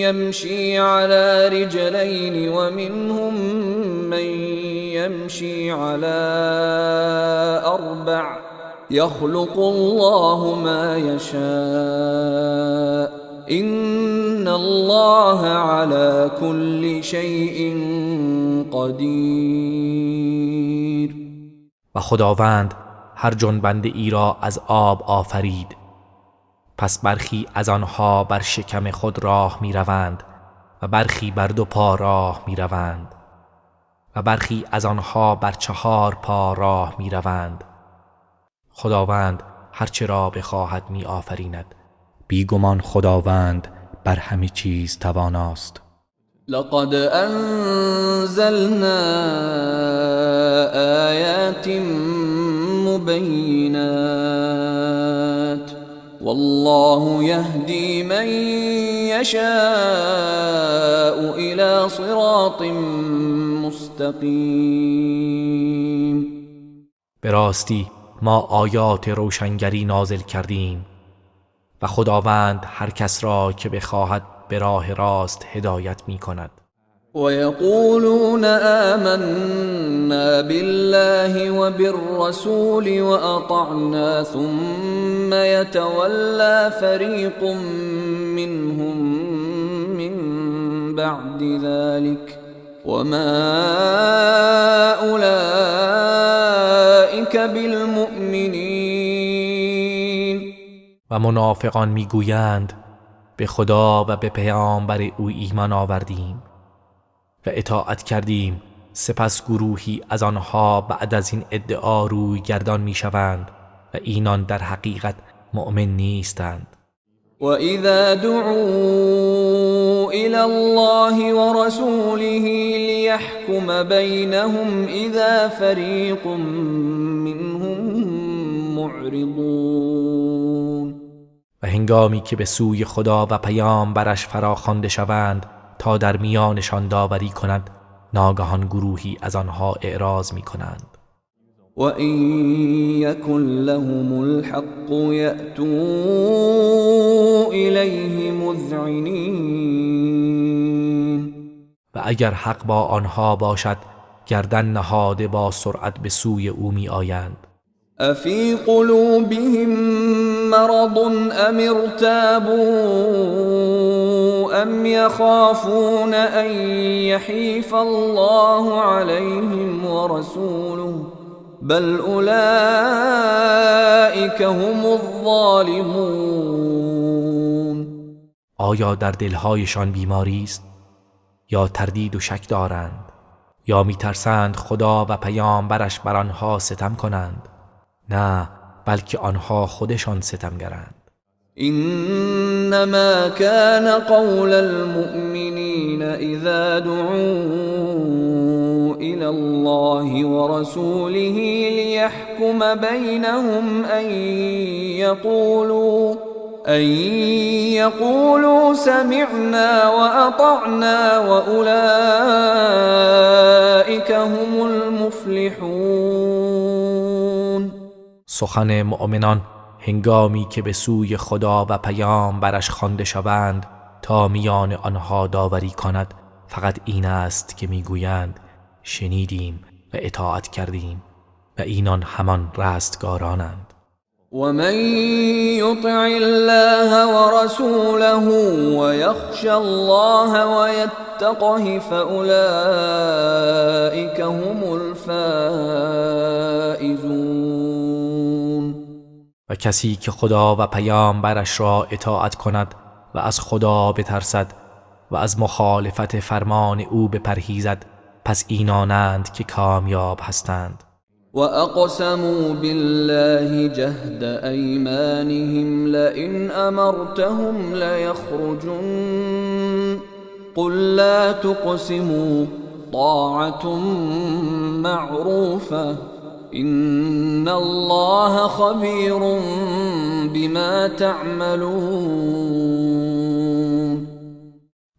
يمشي على رجلين ومنهم من يمشي على أربع يخلق الله ما يشاء إن الله على كل شيء قدیر. و خداوند هر جنبنده ای را از آب آفرید، پس برخی از آنها بر شکم خود راه می روند و برخی بر دو پا راه می روند و برخی از آنها بر چهار پا راه می روند. خداوند هرچه را بخواهد می آفریند. بیگمان خداوند بر همه چیز تواناست. لقد انزلنا آیات مبینات والله یهدی من یشاء الى صراط مستقیم. به راستی ما آیات روشنگری نازل کردیم و خداوند هر کس را که بخواهد به راه راست هدایت می کند. و یقولون آمنا بالله وبالرسول وأطعنا ثم يتولى فريق منهم من بعد ذلك وما أولئك بالمؤمنین. و منافقان میگویند به خدا و به پیامبر او ایمان آوردیم و اطاعت کردیم، سپس گروهی از آنها بعد از این ادعا روی گردان میشوند و اینان در حقیقت مؤمن نیستند. و اذا دعوا الى الله ورسوله ليحكم بينهم اذا فريق منهم معرضون. و هنگامی که به سوی خدا و پیامبرش فراخوانده شوند تا در میانشان داوری کند، ناگهان گروهی از آنها اعراض می کنند. و این یکن لهم الحق یأتوا الیه مذعنین. و اگر حق با آنها باشد، گردن نهاده با سرعت به سوی او می آیند. افی قلوبهم مرض ام ارتابوا ام یخافون ان یحیف الله علیهم ورسوله بل اولئک هم الظالمون. آیا در دلهایشان بیماری است یا تردید و شک دارند یا میترسند خدا و پیامبرش بر آنها ستم کنند؟ نه، بلکه آنها خودشان ستمگرند. انما كان قول المؤمنین اذا دعوا الى الله ورسوله ليحكم بينهم ان يقولوا سمعنا وأطعنا وأولئك هم المفلحون. سخن مؤمنان هنگامی که به سوی خدا و پیامبرش خوانده شوند تا میان آنها داوری کند فقط این است که میگویند شنیدیم و اطاعت کردیم و اینان همان رستگارانند. ومن يطع الله ورسوله ويخشى الله ويتقه فأولئك هم الفائزون. و کسی که خدا و پیامبرش را اطاعت کند و از خدا بترسد و از مخالفت فرمان او بپرهیزد پس اینانند که کامیاب هستند. وأقسموا بالله جهد أيمانهم لئن أمرتهم ليخرجن قل لا تقسموا طاعة معروفة إن الله خبير بما تعملون.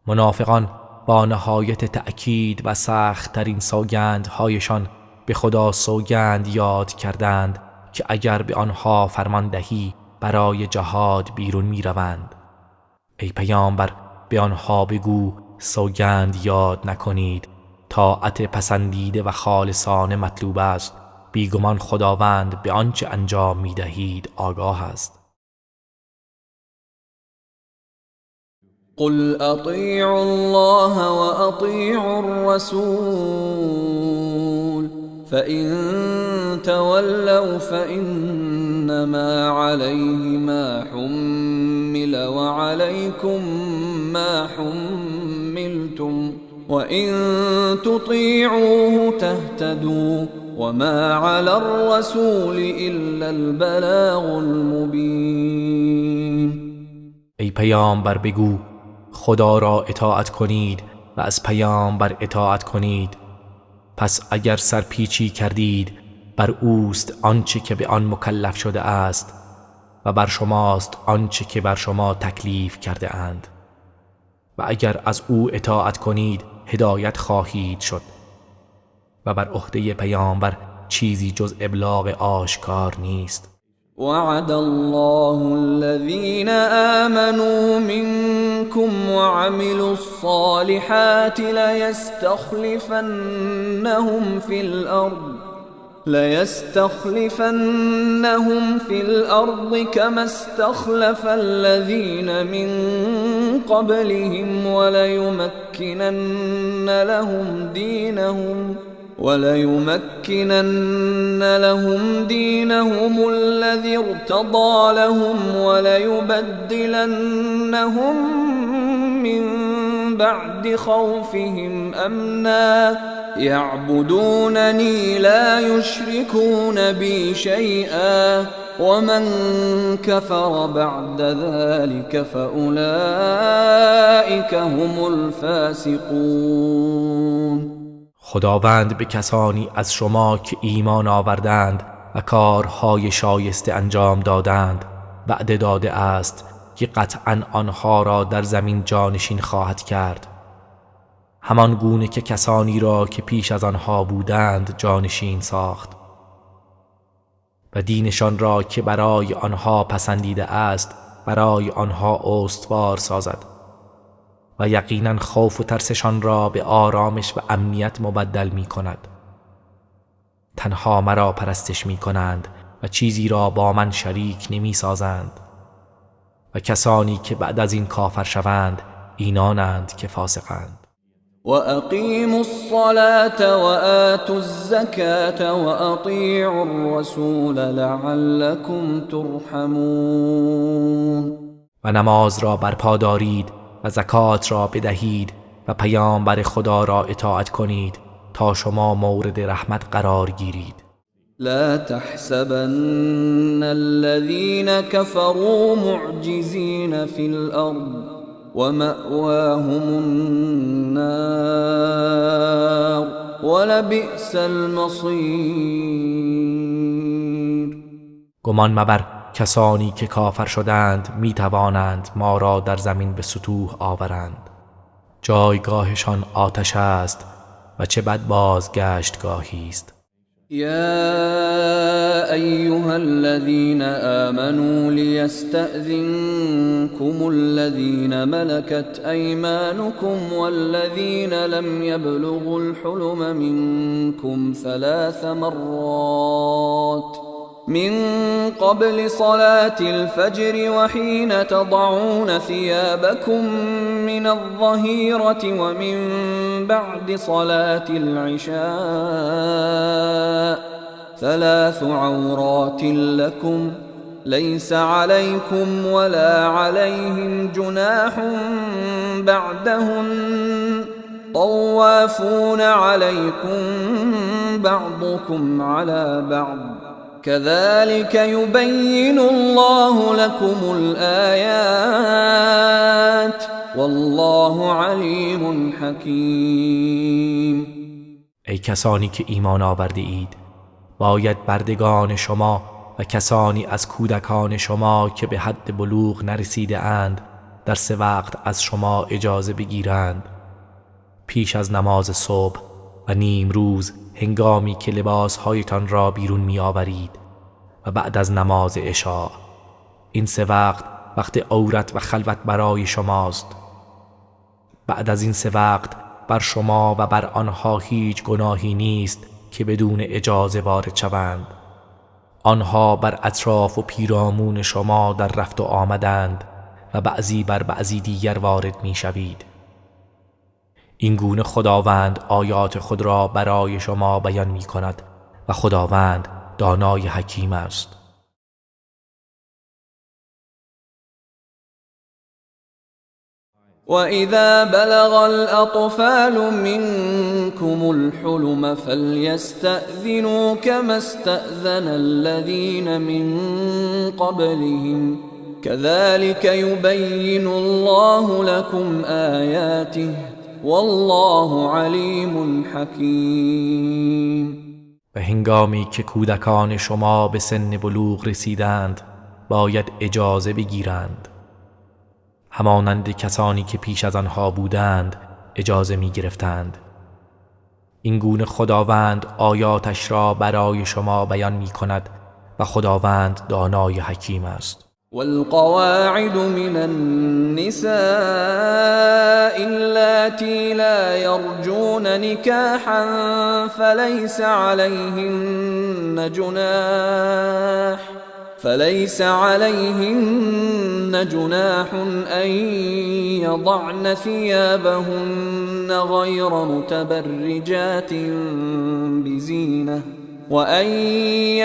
منافقان با نهایت تأکید و سخت‌ترین سوگندهایشان به خدا سوگند یاد کردند که اگر به آنها فرمان دهی برای جهاد بیرون می روند. ای پیامبر به آنها بگو سوگند یاد نکنید، طاعت پسندیده و خالصانه مطلوب است. بیگمان خداوند به آنچه انجام میدهید آگاه است. قل اطیعوا الله واطیعوا الرسول فإن تولوا فإنما عليه ما حمل وعليكم ما حملتم وإن تطيعوه تهتدوا وما على الرسول إلا البلاغ المبين. ای پیامبر بگو خدا را اطاعت کنید و از پیامبر اطاعت کنید. پس اگر سرپیچی کردید بر اوست آنچه که به آن مکلف شده است و بر شماست آنچه که بر شما تکلیف کرده اند، و اگر از او اطاعت کنید هدایت خواهید شد و بر عهده پیامبر چیزی جز ابلاغ آشکار نیست. وعد الله الذين آمنوا منكم وعملوا الصالحات ليستخلفنهم في الأرض كما استخلف الذين من قبلهم وليمكنن لهم دينهم الذي ارتضى لهم وليبدلنهم من بعد خوفهم أمنا يعبدونني لا يشركون بي شيئا ومن كفر بعد ذلك فأولئك هم الفاسقون. خداوند به کسانی از شما که ایمان آوردند و کارهای شایسته انجام دادند وعده داده است که قطعاً آنها را در زمین جانشین خواهد کرد، همان گونه که کسانی را که پیش از آنها بودند جانشین ساخت و دینشان را که برای آنها پسندیده است برای آنها استوار سازد و یقینا خوف و ترسشان را به آرامش و امنیت مبدل می کند. تنها مرا پرستش می کنند و چیزی را با من شریک نمی سازند و کسانی که بعد از این کافر شوند اینانند که فاسقند. وأقیموا الصلاة وآتوا الزکاة وأطیعوا الرسول لعلکم ترحمون. و نماز را برپا دارید و زکات را بدهید و پیامبر خدا را اطاعت کنید تا شما مورد رحمت قرار گیرید. لا تحسبن الذين كفروا معجزين في الأرض ومأواهم النار ولبئس المصير. گمان مبر کسانی که کافر شدند می توانند ما را در زمین به ستوه آورند. جایگاهشان آتش است و چه بد بازگشتگاهی است. يا أيها الذين آمنوا ليستأذنكم الذين ملكت أيمانكم والذين لم يبلغوا الحلم منكم 3 مرات من قبل صلاة الفجر وحين تضعون ثيابكم من الظهيرة ومن بعد صلاة العشاء 3 عورات لكم ليس عليكم ولا عليهم جناح بعدهن طوافون عليكم بعضكم على بعض كذلك يبين الله لكم الآيات والله علیم حکیم. ای کسانی که ایمان آورده اید، باید بردگان شما و کسانی از کودکان شما که به حد بلوغ نرسیده اند در 3 وقت از شما اجازه بگیرند: پیش از نماز صبح و نیم روز هنگامی که لباسهایتان را بیرون می آورید و بعد از نماز عشاء. این 3 وقت وقت عورت و خلوت برای شماست. بعد از این 3 وقت بر شما و بر آنها هیچ گناهی نیست که بدون اجازه وارد شوند. آنها بر اطراف و پیرامون شما در رفت و آمدند و بعضی بر بعضی دیگر وارد می شوید. این گونه خداوند آیات خود را برای شما بیان می کند و خداوند دانای حکیم است. وَإِذَا بَلَغَ الْأَطْفَالُ مِنْكُمُ الْحُلُمَ فَلْيَسْتَأْذِنُوا كَمَا اسْتَأْذَنَ الَّذِينَ مِنْ قَبْلِهِمْ كَذَلِكَ يُبَيِّنُ اللَّهُ لَكُمْ آيَاتِهِ وَاللَّهُ عَلِيمٌ حَكِيمٌ. و هنگامی که کودکان شما به سن بلوغ رسیدند باید اجازه بگیرند، همانند کسانی که پیش از آنها بودند اجازه می گرفتند. این گونه خداوند آیاتش را برای شما بیان می کند و خداوند دانای حکیم است. والقواعد من النساء اللاتي لا يرجون نكاحا فليس عليهن جناح أن يضعن ثيابهن غير متبرجات بزينة وأن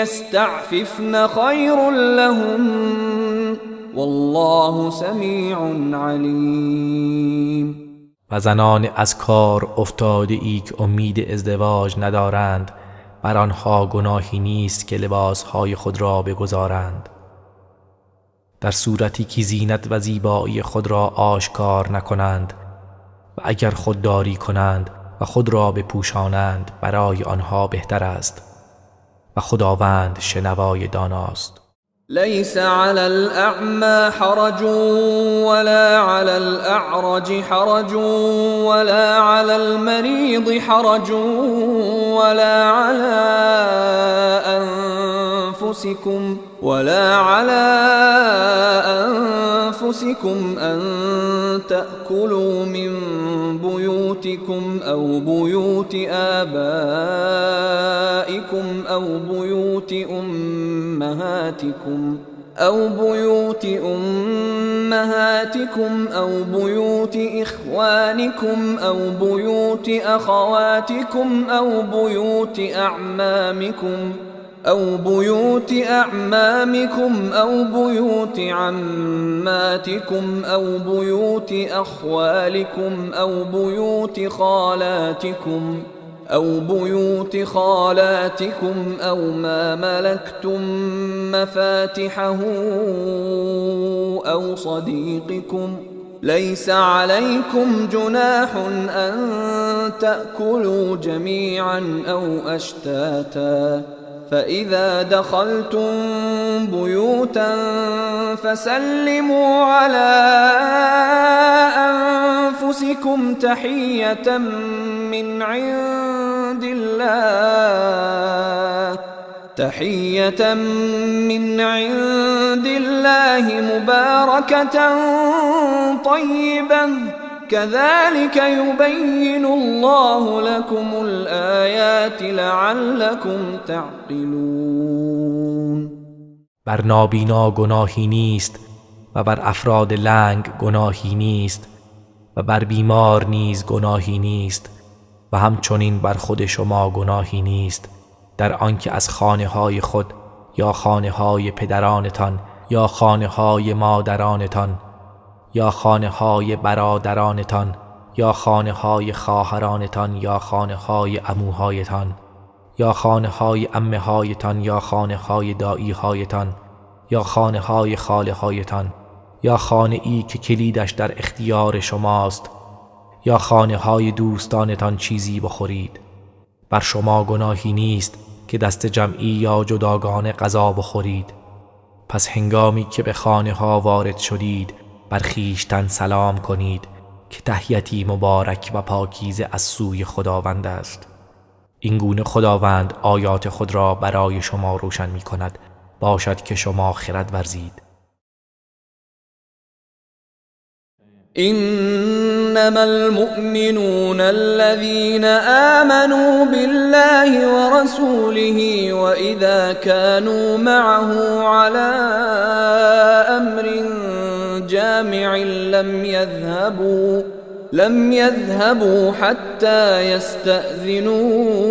يستعففن خير لهن والله سميع عليم. و زنان از کار افتاده ای که امید ازدواج ندارند بر آنها گناهی نیست که لباسهای خود را بگذارند، در صورتی که زینت و زیبایی خود را آشکار نکنند، و اگر خودداری کنند و خود را بپوشانند برای آنها بهتر است و خداوند شنوای داناست. ليس على الأعمى حرج ولا على الأعرج حرج ولا على المريض حرج ولا على أنفسكم أن تأكلوا من بيوتكم أو بيوت آبائكم أو بيوت أمهاتكم أو بيوت إخوانكم أو بيوت أخواتكم أو بيوت أعمامكم أو بيوت عماتكم أو بيوت أخوالكم أو بيوت خالاتكم أو ما ملكتم مفاتحه أو صديقكم ليس عليكم جناح أن تأكلوا جميعا أو أشتاتا فإذا دخلتم بيوتا فسلموا على أنفسكم تحية من عند الله مباركة طيبة كذلك يبين الله لكم الآيات لعلكم تعقلون. بر نابینا گناهی نیست و بر افراد لنگ گناهی نیست و بر بیمار نیز گناهی نیست و همچنین بر خود شما گناهی نیست در آنکه از خانه های خود یا خانه های پدرانتان یا خانه های مادرانتان یا خانه های برادرانتان یا خانه های خواهرانتان یا خانه های عموهایتان یا خانه های عمه هایتان یا خانه های دایی هایتان یا خانه های خاله هایتان یا خانه ای که کلیدش در اختیار شماست یا خانه های دوستانتان چیزی بخورید. بر شما گناهی نیست که دست جمعی یا جداگانه غذا بخورید. پس هنگامی که به خانه ها وارد شدید بر خویشتن سلام کنید که تحیتی مبارک و پاکیزه از سوی خداوند است. این گونه خداوند آیات خود را برای شما روشن می کند، باشد که شما خرد ورزید. إنما المؤمنون الذين آمنوا بالله ورسوله وإذا كانوا معه على أمر جامع لم يذهبوا حتى يستأذنوه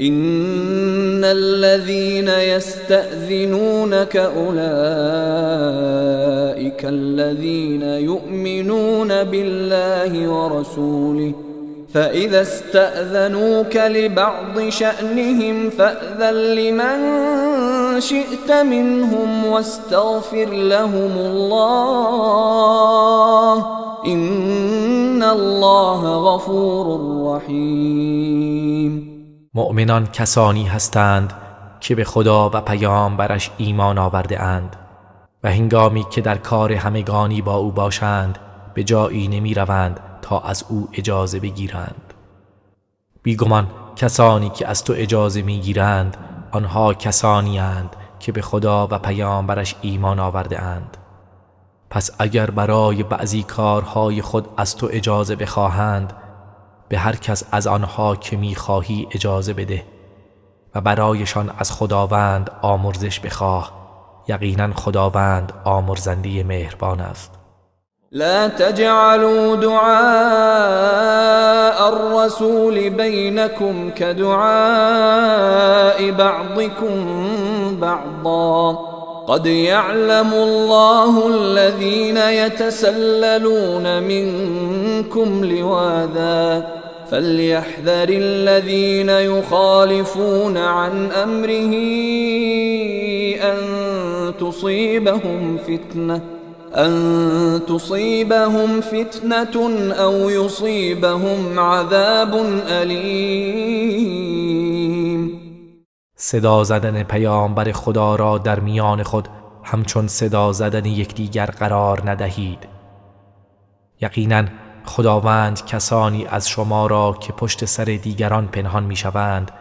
إن الذين يستأذنونك أولئك الذين يؤمنون بالله ورسوله فإذا استأذنوك لبعض شأنهم فأذن لمن شئت منهم واستغفر لهم الله إن الله غفور رحيم. مؤمنان کسانی هستند که به خدا و پیامبرش ایمان آورده اند و هنگامی که در کار همگانی با او باشند به جایی نمی روند تا از او اجازه بگیرند. بیگمان کسانی که از تو اجازه می گیرند آنها کسانی اند که به خدا و پیامبرش ایمان آورده اند. پس اگر برای بعضی کارهای خود از تو اجازه بخواهند به هر کس از آنها که می‌خواهی اجازه بده و برایشان از خداوند آمرزش بخواه، یقینا خداوند آمرزنده مهربان است. لا تجعلوا دعاء الرسول بينكم كدعاء بعضكم بعضا قد يعلم الله الذين يتسللون منكم لواذا فليحذر الذين يخالفون عن أمره أن تصيبهم فتنة أو يصيبهم عذاب أليم. صدا زدن پیامبر خدا را در میان خود همچون صدا زدن یکدیگر قرار ندهید. یقینا خداوند کسانی از شما را که پشت سر دیگران پنهان میشوند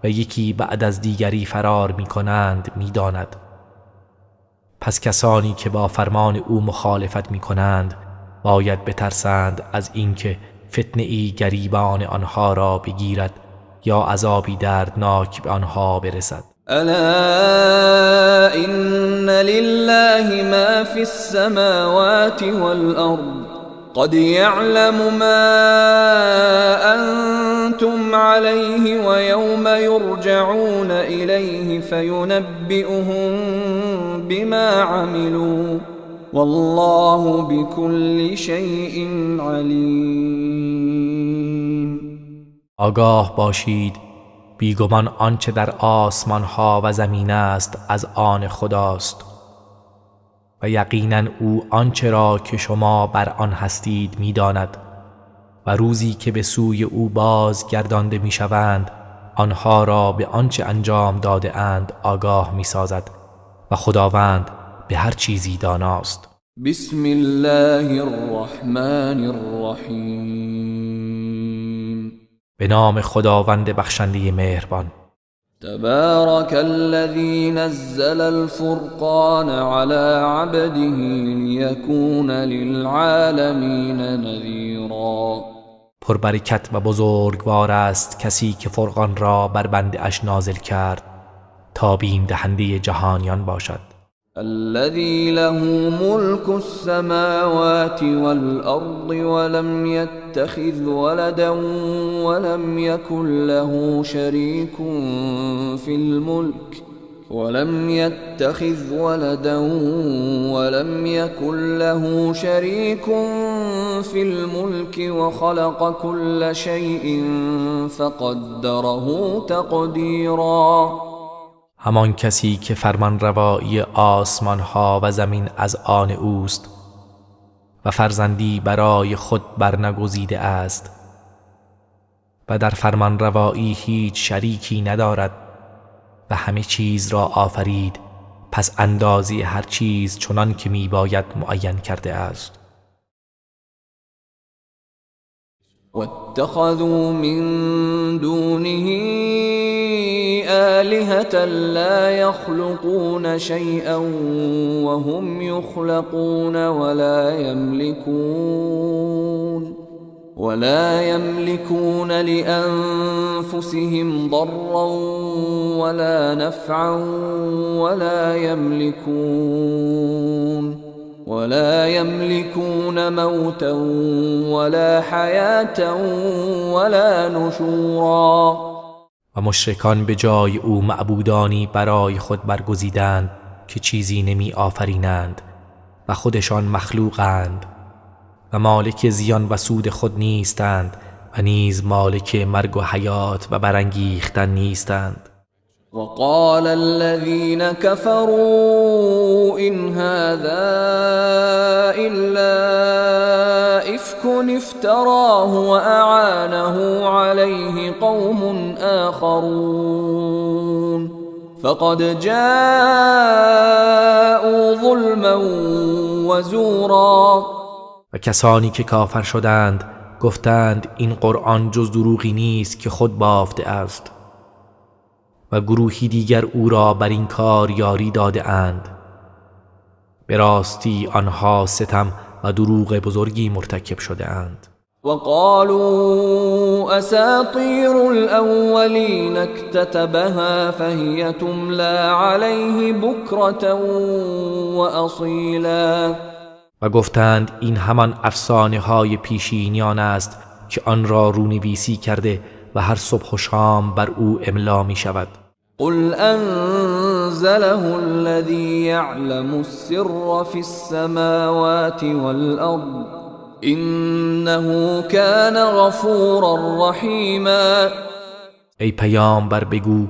و یکی بعد از دیگری فرار میکنند میداند. پس کسانی که با فرمان او مخالفت میکنند باید بترسند از اینکه فتنه ای گریبان آنها را بگیرد یا عذابی دردناک به آنها برسد. الا ان لله ما فی السماوات والارض قد يعلم ما أنتم عليه ويوم يرجعون إليه فينبئهم بما عملوا والله بكل شيء عليم. آگاه باشید بیگمان آنچه در آسمان ها و زمین است از آن خداست و یقینا او آنچه را که شما بر آن هستید می‌داند و روزی که به سوی او باز گردانده می‌شوند آنها را به آنچه انجام داده اند آگاه می‌سازد و خداوند به هر چیزی داناست. بسم الله الرحمن الرحیم. به نام خداوند بخشنده مهربان. تبارك الذي نزل الفرقان على عبده ليكون للعالمين نذيرا. پربرکت و بزرگوار است کسی که فرقان را بر بنده اش نازل کرد تا بیم دهنده جهانیان باشد. الذي له ملك السماوات والأرض ولم يتخذ ولدا ولم يكن له شريك في الملك ولم يتخذ ولدا ولم يكن له شريك في الملك وخلق كل شيء فقدره تقديرا. همان کسی که فرمان روایی آسمان ها و زمین از آن اوست و فرزندی برای خود برنگزیده است و در فرمان روایی هیچ شریکی ندارد و همه چیز را آفرید، پس اندازه هر چیز چنان که می باید معین کرده است. واتخذوا من دونه آلهة لا يخلقون شيئا وهم يخلقون ولا يملكون لأنفسهم ضرا ولا نفعا ولا يملكون موتا ولا حياة ولا نشورا. و مشرکان به جای او معبودانی برای خود برگزیدند که چیزی نمی آفرینند و خودشان مخلوقند و مالک زیان و سود خود نیستند و نیز مالک مرگ و حیات و برانگیختن نیستند. وقال الذين كفروا إن هذا إلا إفك افتراه وأعانه عليه قوم آخرون فقد جاءوا ظلما وزورا. و کسانی که کافر شدند گفتند این قرآن جز دروغی نیست که خود بافته است و گروهی دیگر او را بر این کار یاری داده اند. به راستی آنها ستم و دروغ بزرگی مرتکب شده اند. وقالوا اساطیر الاولین اكتتبها فهي تملى عليه بكرة واصیلا. و گفتند این همان افسانه های پیشینیان است که آن را رونویسی کرده و هر صبح و شام بر او املا می شود. قل انزله الذي يعلم السر في السماوات والارض انه كان غفورا رحیما. ای پیامبر بگو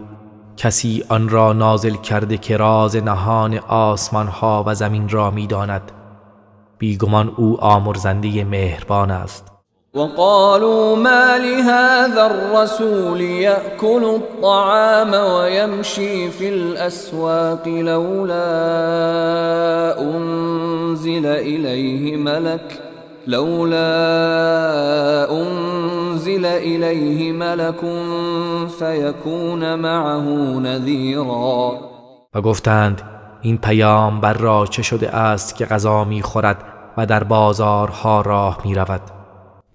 کسی آن را نازل کرده که راز نهان آسمان ها و زمین را می داند، بیگمان او آمرزنده مهربان است. وقالوا ما لهذا الرسول يأكل الطعام ويمشي في الأسواق لولا أنزل إليه ملك فيكون معه نذيرا. و گفتند این پیامبر را چه شده است که غذا می‌خورد و در بازارها راه می‌رود؟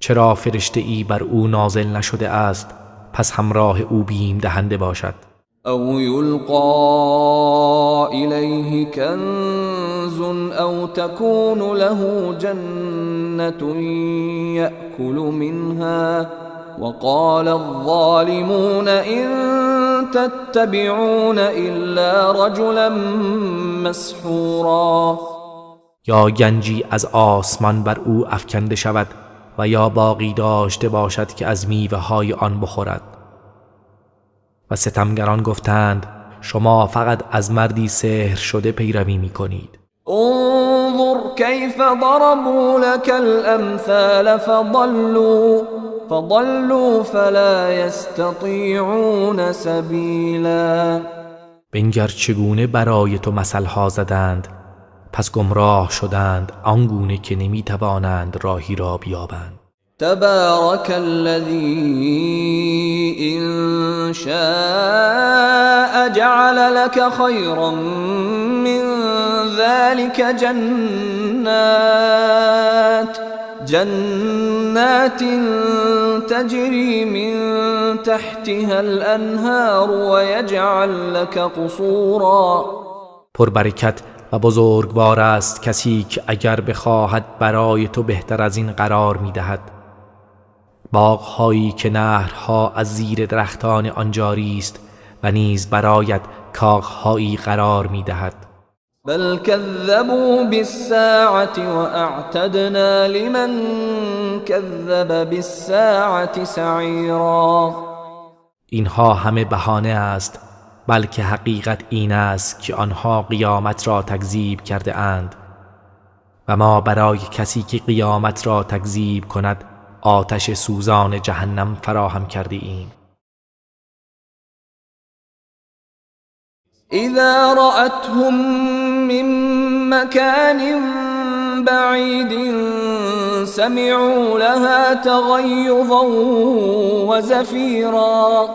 چرا فرشته ای بر او نازل نشده است پس همراه او بیم دهنده باشد؟ او یلقا الیه کنز او تکون له جنة یأکل منها وقال الظالمون ان تتبعون الا رجلا مسحورا. یا گنجی از آسمان بر او افکنده شود و یا باقی داشته باشد که از میوه های آن بخورد. و ستمگران گفتند شما فقط از مردی سحر شده پیروی می کنید. انظر کیف ضربوا لك الامثال فضلوا فلا یستطیعون سبیلا. بنگر چگونه برای تو مثل ها زدند، پس گمراه شدند آنگونه که نمیتوانند راهی را بیابند. تبارک الذی ان شاء جعل لك خیرا من ذلك جنات تجری من تحتها الانهار ویجعل لك قصورا. پربرکت و بزرگوار است کسی که اگر بخواهد برای تو بهتر از این قرار می‌دهد، باغ‌هایی که نهرها از زیر درختان آن جاری است و نیز برایت کاخ‌هایی قرار می‌دهد. بل كذبوا بالساعة واعتدنا لمن كذب بالساعة سعیرا. اینها همه بهانه است، بلکه حقیقت این است که آنها قیامت را تکذیب کرده اند و ما برای کسی که قیامت را تکذیب کند آتش سوزان جهنم فراهم کرده ایم. اذا رأتهم من مكان بعید سمعوا لها تغیظا وزفیرا.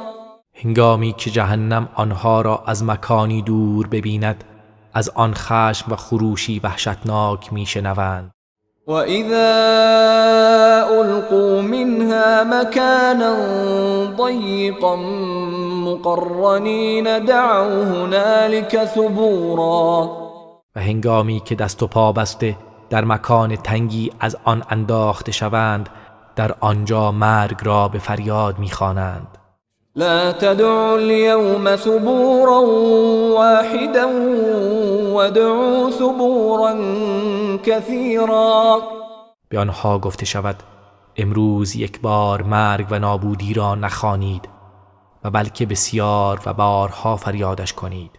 هنگامی که جهنم آنها را از مکانی دور ببیند، از آن خشم و خروشی وحشتناک میشنوند. وَإِذَا أُلْقُوا مِنْهَا مَكَانًا ضَيِّقًا مُقَرَّنِينَ دَعَوْا هُنَالِكَ ثُبُورًا. و هنگامی که دست و پا بسته در مکان تنگی از آن انداخته شوند، در آنجا مرگ را به فریاد می‌خوانند. لا تدعوا اليوم ثبورا واحدا وادعوا ثبورا كثيرا. به آنها گفته شود امروز یک بار مرگ و نابودی را نخوانید و بلکه بسیار و بارها فریادش کنید.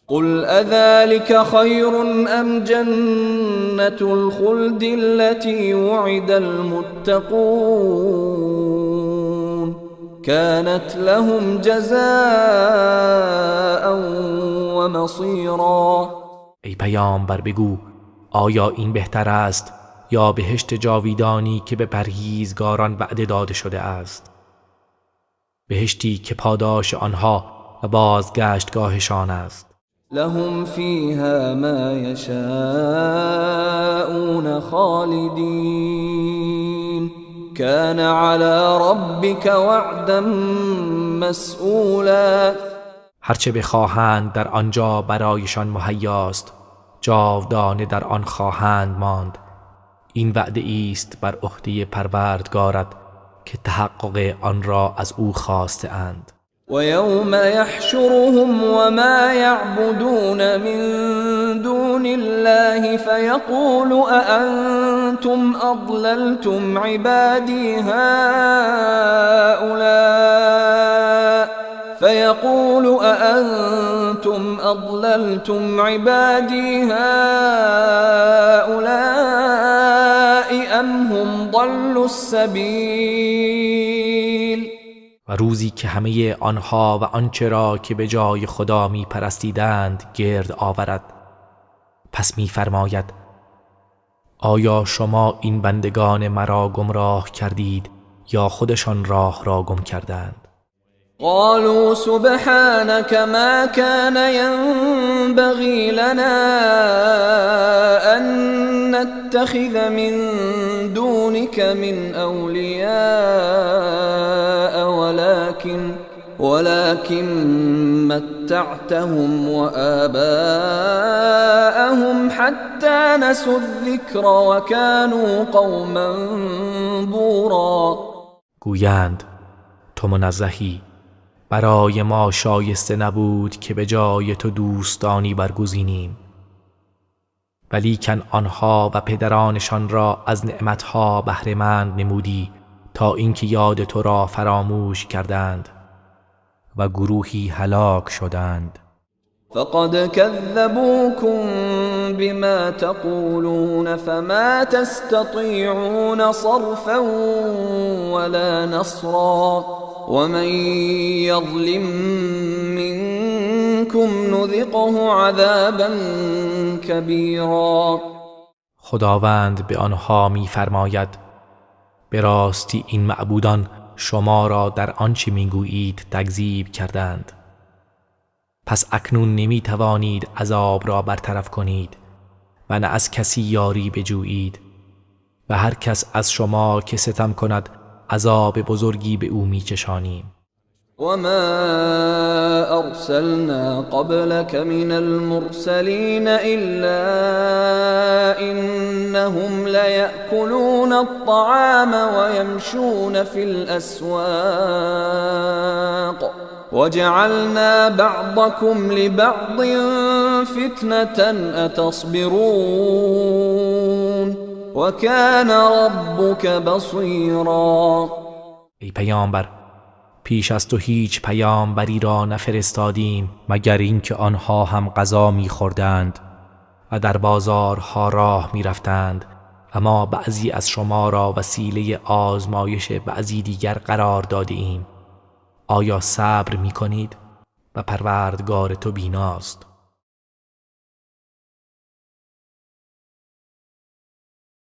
قل اذلك خیر ام جنة الخلد التي وعد المتقون كانت لهم جزاء ومصيرا. ای پیامبر بگو آیا این بهتر است یا بهشت جاویدانی که به پرهیزگاران وعده داده شده است، بهشتی که پاداش آنها و بازگشتگاهشان است. لهم فیها ما یشاءون خالدین كان على ربك وعدا مسئولا. هرچه بخواهند در آنجا برایشان مهیاست، جاودانه در آن خواهند ماند. این وعده ایست بر عهده پروردگارت که تحقق آن را از او خواسته اند. و یوم یحشرهم وما یعبدون من دون الله فیقول أأنتم أضللتم عبادی هؤلاء فيقول أأنتم أضللتم عبادي هؤلاء أم هم ضلوا السبيل. و روزی که همه آنها و آنچه را که به جای خدا می پرستیدند گرد آورد، پس می فرماید آیا شما این بندگان مرا گمراه کردید یا خودشان راه را گم کردند؟ قالوا سبحانك ما كان ينبغي لنا أن نتخذ من دونك من أولياء ولكن متعتهم وآباءهم حتى نسوا الذكر وكانوا قوما بورا. گویند تو منزهی، برای ما شایسته نبود که به جای تو دوستانی برگزینیم، ولیکن آنها و پدرانشان را از نعمتها بهره‌مند نمودی تا اینکه یاد تو را فراموش کردند و گروهی هلاک شدند. فقد كذبوكم بما تقولون فما تستطيعون صرفا ولا نصرا ومن يظلم منكم نذقه عذابا كبيرا. خداوند به آنها می‌فرماید به راستی این معبودان شما را در آنچه میگویید تکذیب کردند، پس اکنون نمیتوانید عذاب را برطرف کنید و نه از کسی یاری بجویید، و هر کس از شما که ستم کند عذاب بزرگی به او میچشانیم. و ما ارسلنا قبلك من المرسلین الا انهم لیأکلون الطعام ویمشون فی الاسواق وجعلنا بعضكم لبعض فتنة أتصبرون وكان ربك بصيرا. ای پیامبر، پیش از تو هیچ پیامبری را نفرستادیم مگر اینکه آنها هم غذا می‌خوردند و در بازارها راه می‌رفتند و ما بعضی از شما را وسیله آزمایش بعضی دیگر قرار داده ایم. آیا صبر می‌کنید؟ و پروردگار تو بیناست.